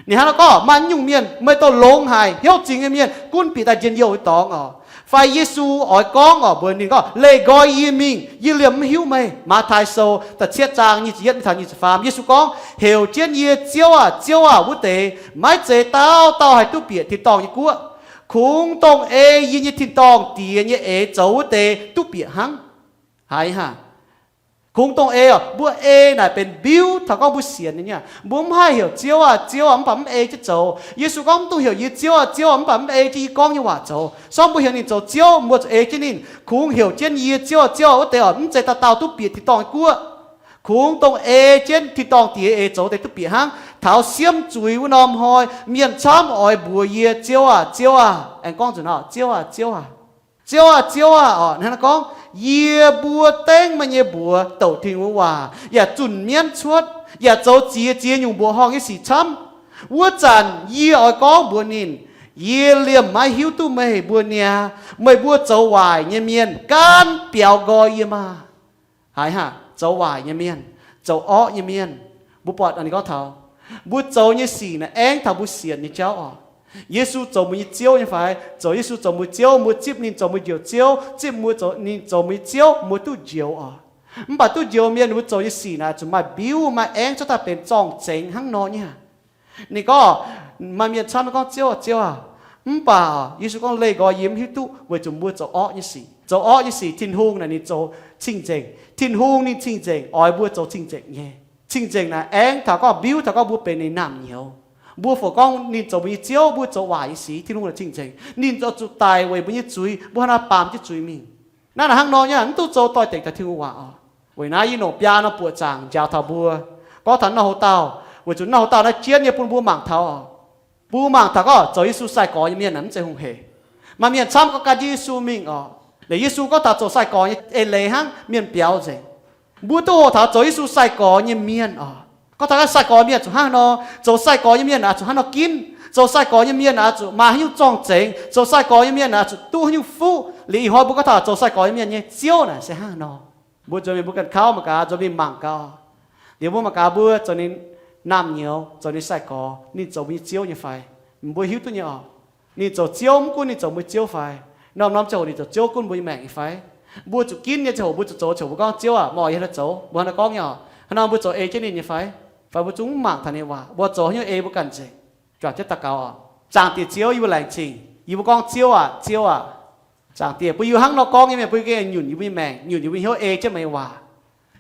Ninh hnangv naaiv gorngv, Maaih nyungc mienh meih douh longx haic, hnyouv zingx nyei mienh gunv bieqc daaih njien-youh nyei dorngx oc. Fai Yesu oix gorngv oc mbuox ninh gorngv, Leih nqoi yie mingh, yie liemh mv hiuv meih. Matv^taai Sou da'cietv zaang nyic ziepc yietv mingh taux nyic ziepc faam, Yesu gorngv, Heuc jienv yie, Ziouv aah! Ziouv aah! Wuov deix maiv zeiz dauh dauh haih duqv bieqc tin-dorngh nyei guoqv. Kungx dongh ei yie nyei tin-dorngh Diex nyei eix zoux wuov deix duqv bieqc hnangv. Haiz hnangv. Kungx dongh ei oc, mbuo ei naaic benx mbiuv taux gorngv mbuo sienx nyei. Mbuo mv haih heuc Ziouv aah! Ziouv aah! mv baac mv ei jienv zoux. Yesu gorngv, Mv dungx heuc yie Ziouv aah! Ziouv aah! mv baac mv ei jienv yie gorngv nyei waac zoux. Se gorngv mbuo heuc ninh zoux Ziouv, mbuo zuqc ei jienv ninh. Kungx heuc jienv yie, Ziouv aah! Ziouv aah! wuov deix oc, mv zeiz dauh dauh duqv bieqc tin-dorngh nyei guoqv. Kungx dongh ei jienv tin-dorngh Diex eix zoux deix duqv bieqc hnangv. Taux siemv zuiz wuov norm hnoi, mienh camv oix mbuox yie, Ziouv aah! Ziouv aah! Aengx gorngv nzunc nor, Ziouv aah! Ziouv aah! Ziouv aah! Ziouv aah! oc, hnangv naaiv gorngv, Yie mbuo dengv meih nyei mbuox douc Tin-Hungh nyei waac, yaac zunh mienv cuotv, yaac zoux ziex ziex nyungc mbuoqc horngh nyei sic camv. Wuov zanc yie oix gorngv mbuox ninh, Yie liemh maiv hiuv duqv meih mbuo niaa. Meih mbuo zoux waaic nyei mienh gaanv biaux nqoi yie maah! Haiz hnangv, zoux waaic nyei mienh, zoux orqv nyei mienh. Mbuo buatc ninh gorngv taux mbuo zoux nyei sic naaic aengv taux mbuo sienx nyei jauv oc. Yesu zoux mbuo nyei Ziouv nyei fai? Zoux Yesu zoux mbuo Ziouv, mbuo zipv ninh zoux mbuo njoux Ziouv, zipv mbuo zoux, ninh zoux mbuo nyei Ziouv, mbuo duqv njoux oc. Mv baac duqv njoux mienh mbuo zoux nyei sic naaic zuqc maaih mbiuv, maaih aengv cuotv daaih benx zorng-zengx hnangv nor nyei. Ninh gorngv, maaih mienh camv gorngv, Ziouv aah! Ziouv aah! Mv baac Yesu gorngv, Leih nqoi yie mv hiuv duqv, weic zuqc mbuo zoux orqv nyei sic. Zoux orqv nyei sic, Tin-Hungh naaic ninh zoux cing-nzengc. Tin-Hungh ninh cing-nzengc, oix mbuo zoux cing-nzengc nyei. Cing-nzengc naaic aengv taux gorngv mbiuv taux gorngv mbuo benx ninh naamh nyouz. Mbuo fungc gorngv ninh zoux mbuo nyei Ziouv, mbuo zoux waaic nyei sic, Tin-Hungh naaic cing-nzengc, ninh zoux zuqc daic weic mbuo nyei zuiz, mbuo hnangv naaiv baamz jienv zuiz mingh. Naaiv naaic hnangv nor nyei, mv duqv zoux doix-dekc taux Tin-Hungh waac oc. Weic naaiv yie longc biaa norm buoqc zaangc njaaux taux mbuo, gorngv taux norm houv dauh, weic zuqc norm houv dauh naaiv jienv nyei bun mbuo mangc taux oc. Mbuo mangc taux gorngv zoux Yesu sai-gorx nyei mienh naaic mv zeiz hungh hec. Maaih mienh camv gorngv gan jienv Yesu mingh oc. Liuz Yesu gorngv taux zoux sai-gorx nyei eix leiz hnangv, mienh biaux nzengc. Mbuo duqv hoqc taux zoux Yesu sai-gorx nyei mienh oc. Gorngv taux sai-gorx mienh zuqc hnangv nor, zoux sai-gorx nyei mienh aqc zuqc hnangv nor ginv, zoux sai-gorx nyei mienh aqc zuqc maaih haaix nyungc zorng-zengx, zoux sai-gorx nyei mienh aqc zuqc duqv haaix nyungc fuqv. Liuz ih hnoi mbuo gorngv taux zoux sai-gorx nyei mienh nyei Ziouv naaic se hnangv nor. Mbuo nzuonx mingh mbuo ganh kauv mangc gaax, nzuonx mingh mangc gaax. Liuz mbuo mangc gaax mbuo zoux ninh naamh nyouz, zoux ninh sai-gorx, ninh zoux mbuo nyei Ziouv nyei fai? Mbuo hiuv duqv nyei oc. Ninh zoux Ziouv mv gunv ninh zoux mbuo Ziouv fai? Norm-norm ziangh hoc ninh zoux Ziouv gunv mbuo nyei maengc nyei fai? Mbuo zuqc ginv nyei ziangh hoc mbuo zuqc zoux, ziouc mbuo gorngv, Ziouv aah, meih oix yie haaix nor zoux? Mbuo hnangv naaiv gorngv nyei oc. Hnangv nor mbuo zoux ei jienv ninh nyei fai? Fai mbuo zungv mv mangc taux ninh nyei waac, mbuo zoux haaix nyungc ei mbuo ganh nzengc. Juangc jienv daux gaux oc. Zaangc Diex Ziouv, yie mbuo laengz zingh. Yie mbuo gorngv, Ziouv aah, Ziouv aah! Zaangc Diex, bun yie hnangv nor gorngv nyei mienh, bun yie gengh nyunc yie mbuo nyei maengc, nyunc yie mbuo nyei hnyouv ei jienv meih nyei waac.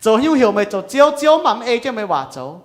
Zoux haaix nyungc heuc meih zoux Ziouv, Ziouv mv baac mv ei jienv meih nyei waac zoux.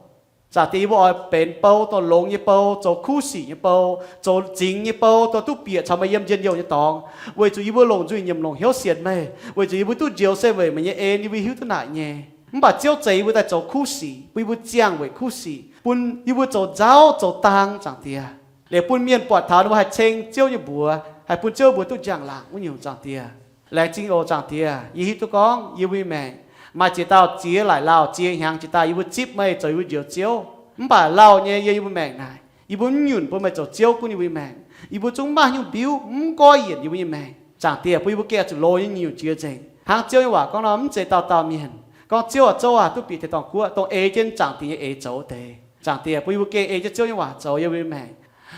Zaangc Diex, yie mbuo oix benx bou, dongh longx nyei bou, zoux kuv sic nyei bou, zoux zingx nyei bou, dongh duqv bieqc caux meih yiem njien-youh nyei dorngx, weic zuqc yie mbuo longc nzuih nyiemc longc hnyouv sienx meih, weic zuqc yie mbuo duqv njoux se weic meih nyei en yie mbuo hiuv duqv naaic nyei. Mv baac Ziouv zeix yie mbuo daaih zoux kuv sic, bun yie mbuo ziangh weic kuv sic, bun yie mbuo zoux nzauv zoux dang, Zaangc Diex. Liuz bun mienh buatc taux ninh mbuo haih ceng Ziouv nyei mbuox, haih bun Ziouv mbuox duqv njang-laangc wuov nyungc, Zaangc Diex. Laengz zingh oc, Zaangc Diex. Yie hiuv duqv gorngv yie mbuo nyei maengc maaih ziex dauh ziex laaic lauh, ziex hnyangx jiex daaih yie mbuo zipv meih zoux yie mbuo njoux Ziouv. Mv baac lauh nyei yiem yie mbuo maengc naaic, yie mbuo mv nyunc bun meih zoux Ziouv gunv yie mbuo nyei maengc. Yie mbuo zungv mv maaih haaix nyungc mbiuv mv goiv yienc yie mbuo nyei maengc. Zaangc Diex, bun yie mbuo gengh oix zuqc loz nyei nyiemc jiex nzengc, hnangv Ziouv nyei waac gorngv nor, mv zeiz dauh dauh mienh gorngv Ziouv aac, Ziouv aac, duqv bieqc tengx dorngc guoqv, dongh ei jienv Zaangc Diex nyei eix zoux deix. Zaangc Diex, bun yie mbuo gengh ei jienv Ziouv nyei waac zoux yiem mbuo nyei maengc.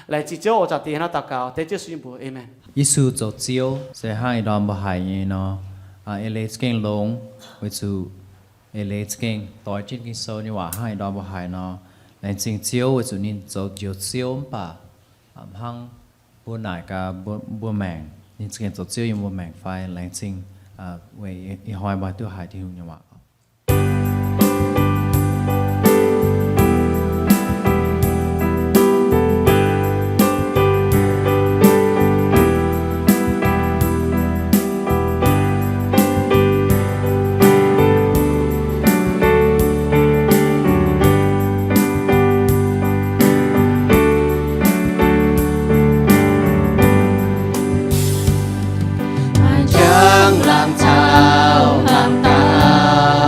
Laengz zingh Ziouv oc. Zaangc Diex, hnangv naaiv daux gaux dengv Yesu nyei mbuox, aamen. Yesu zoux Ziouv se hnangv ih ndorm mbuo haiz nyei nor, eix leiz za'gengh longx, weic zuqc eix leiz za'gengh doix jienv Ging-Sou nyei waac hnangv ih ndorm mbuo haiz nor. Laengz zingh Ziouv weic zuqc ninh zoux njoux Ziouv mv baac hnangv mbuo naaic gaax mbuo maengc, ninh za'gengh zoux Ziouv yiem mbuo maengc fai? Laengz zingh weic ih hnoi mbuo duqv haiz Tin-Hungh nyei waac. Maaih njang laangz caux laangz dauh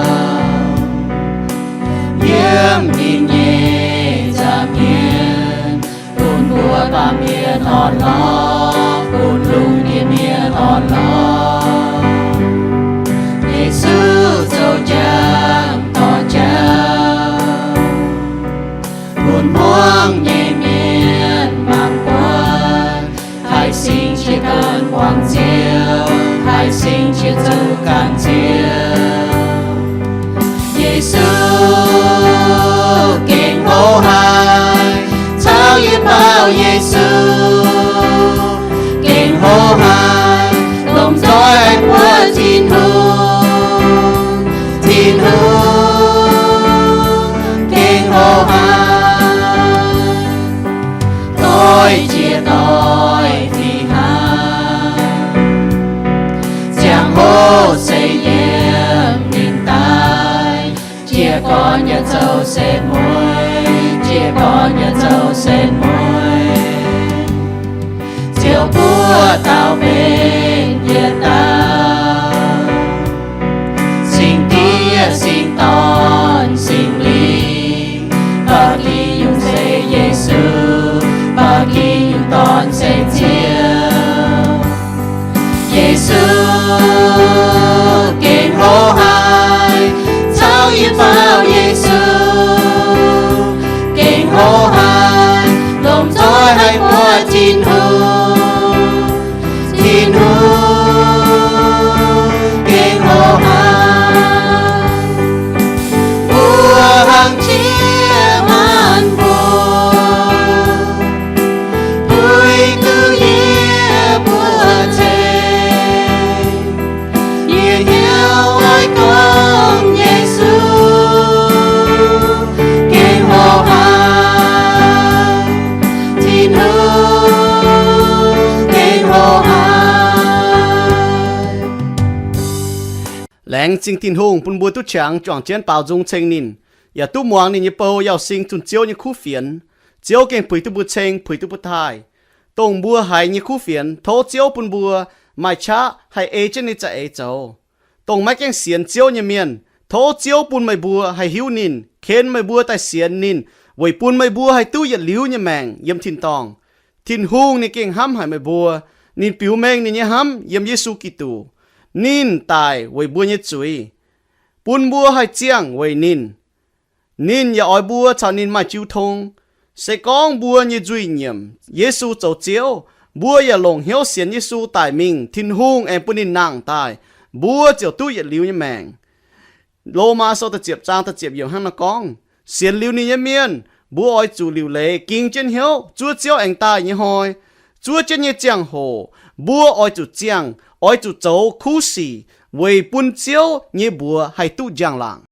yiem ninh nyei nza'hmien, bun mbuo baamh mienh orn-lorqc, bun lungh ndiev mienh orn-lorqc. Yesu zoux njang dorn jauv, bun muangx nyei mienh mangc buatc, haih singx qiex gan muangx Ziouv, haih singx qiex zuqc gan Ziouv. Yesu gengh hlo haic, caux yie baaux Yesu gengh hlo haic, longc nzoih haih buatc Tin-Hungh. Tin-Hungh gengh hlo haic, doix jiex doix fih hnangv. Ziangh hoc se yiem ninh daaih, jiez gorn yaac zoux setv mueiz, jiez gorn yaac zoux setv mueiz. Ziouv buov dauh mbenc yietc dauh, Singx Diex, Singx Dorn, Singx Lingh, ba'gi yungh se Yesu, ba'gi yungh dorn se Ziouv. Yesu gengh hlo haic, caux yie baaux Yesu gengh hlo haic, longc nzoih haih buatc Tin-Hungh. Tin-Hungh gengh hlo haic, mbuo hnangv jiex maanc mbuo, puix duqv yie mbuo ceng. Yie hnyouv oix gorngv Yesu gengh hlo haic, Tin-Hungh gengh hlo haic. Laengz zingh Tin-Hungh bun mbuo duqv qangx juangc jienv baaux nzung ceng ninh, yaac duqv muangx ninh nyei bou Yauz Sing zunh Ziouv nyei kuv fienx. Ziouv gengh puix duqv mbuo ceng, puix duqv mbuo taaih. Dongh mbuo haiz nyei kuv fienx, tov Ziouv bun mbuo maaih qaqv haih ei jienv ninh nyei za'eix zoux. Dongh maiv gaengh sienx Ziouv nyei mienh, tov Ziouv bun meih mbuo haih hiuv ninh, ken meih mbuo daaih sienx ninh, weic bun meih mbuo haih duqv yietc liuz nyei maengc yiem tin-dorngh. Tin-Hungh ninh gengh hnamv haic meih mbuo. Ninh biux mengh ninh nyei hnamv yiem Yesu Giduc. Ninh daic weic mbuo nyei zuiz, bun mbuo haih ziangh weic ninh. Ninh yaac oix mbuo caux ninh maaih jiu tong. Se gorngv mbuo nyei nzuih nyiemc Yesu zoux Ziouv, mbuo yaac longc hnyouv sienx Yesu daic mingh, Tin-Hungh aengx bun ninh nangh daaih, mbuo ziouc duqv yietc liuz nyei maengc. Lomaa Sou da'ziepc zaang da'ziepc yiemc hnangv naaiv gorngv, sienx liuz ninh nyei mienh, mbuo oix zuqc liuc leiz ging jienv hnyouv zuov Ziouv aengx daaih nyei hnoi. Zuov jienv nyei ziangh hoc mbuo oix zuqc ziangh, oix zuqc zoux kuv sic weic bun Ziouv nyei mbuox haih duqv njang-laangc.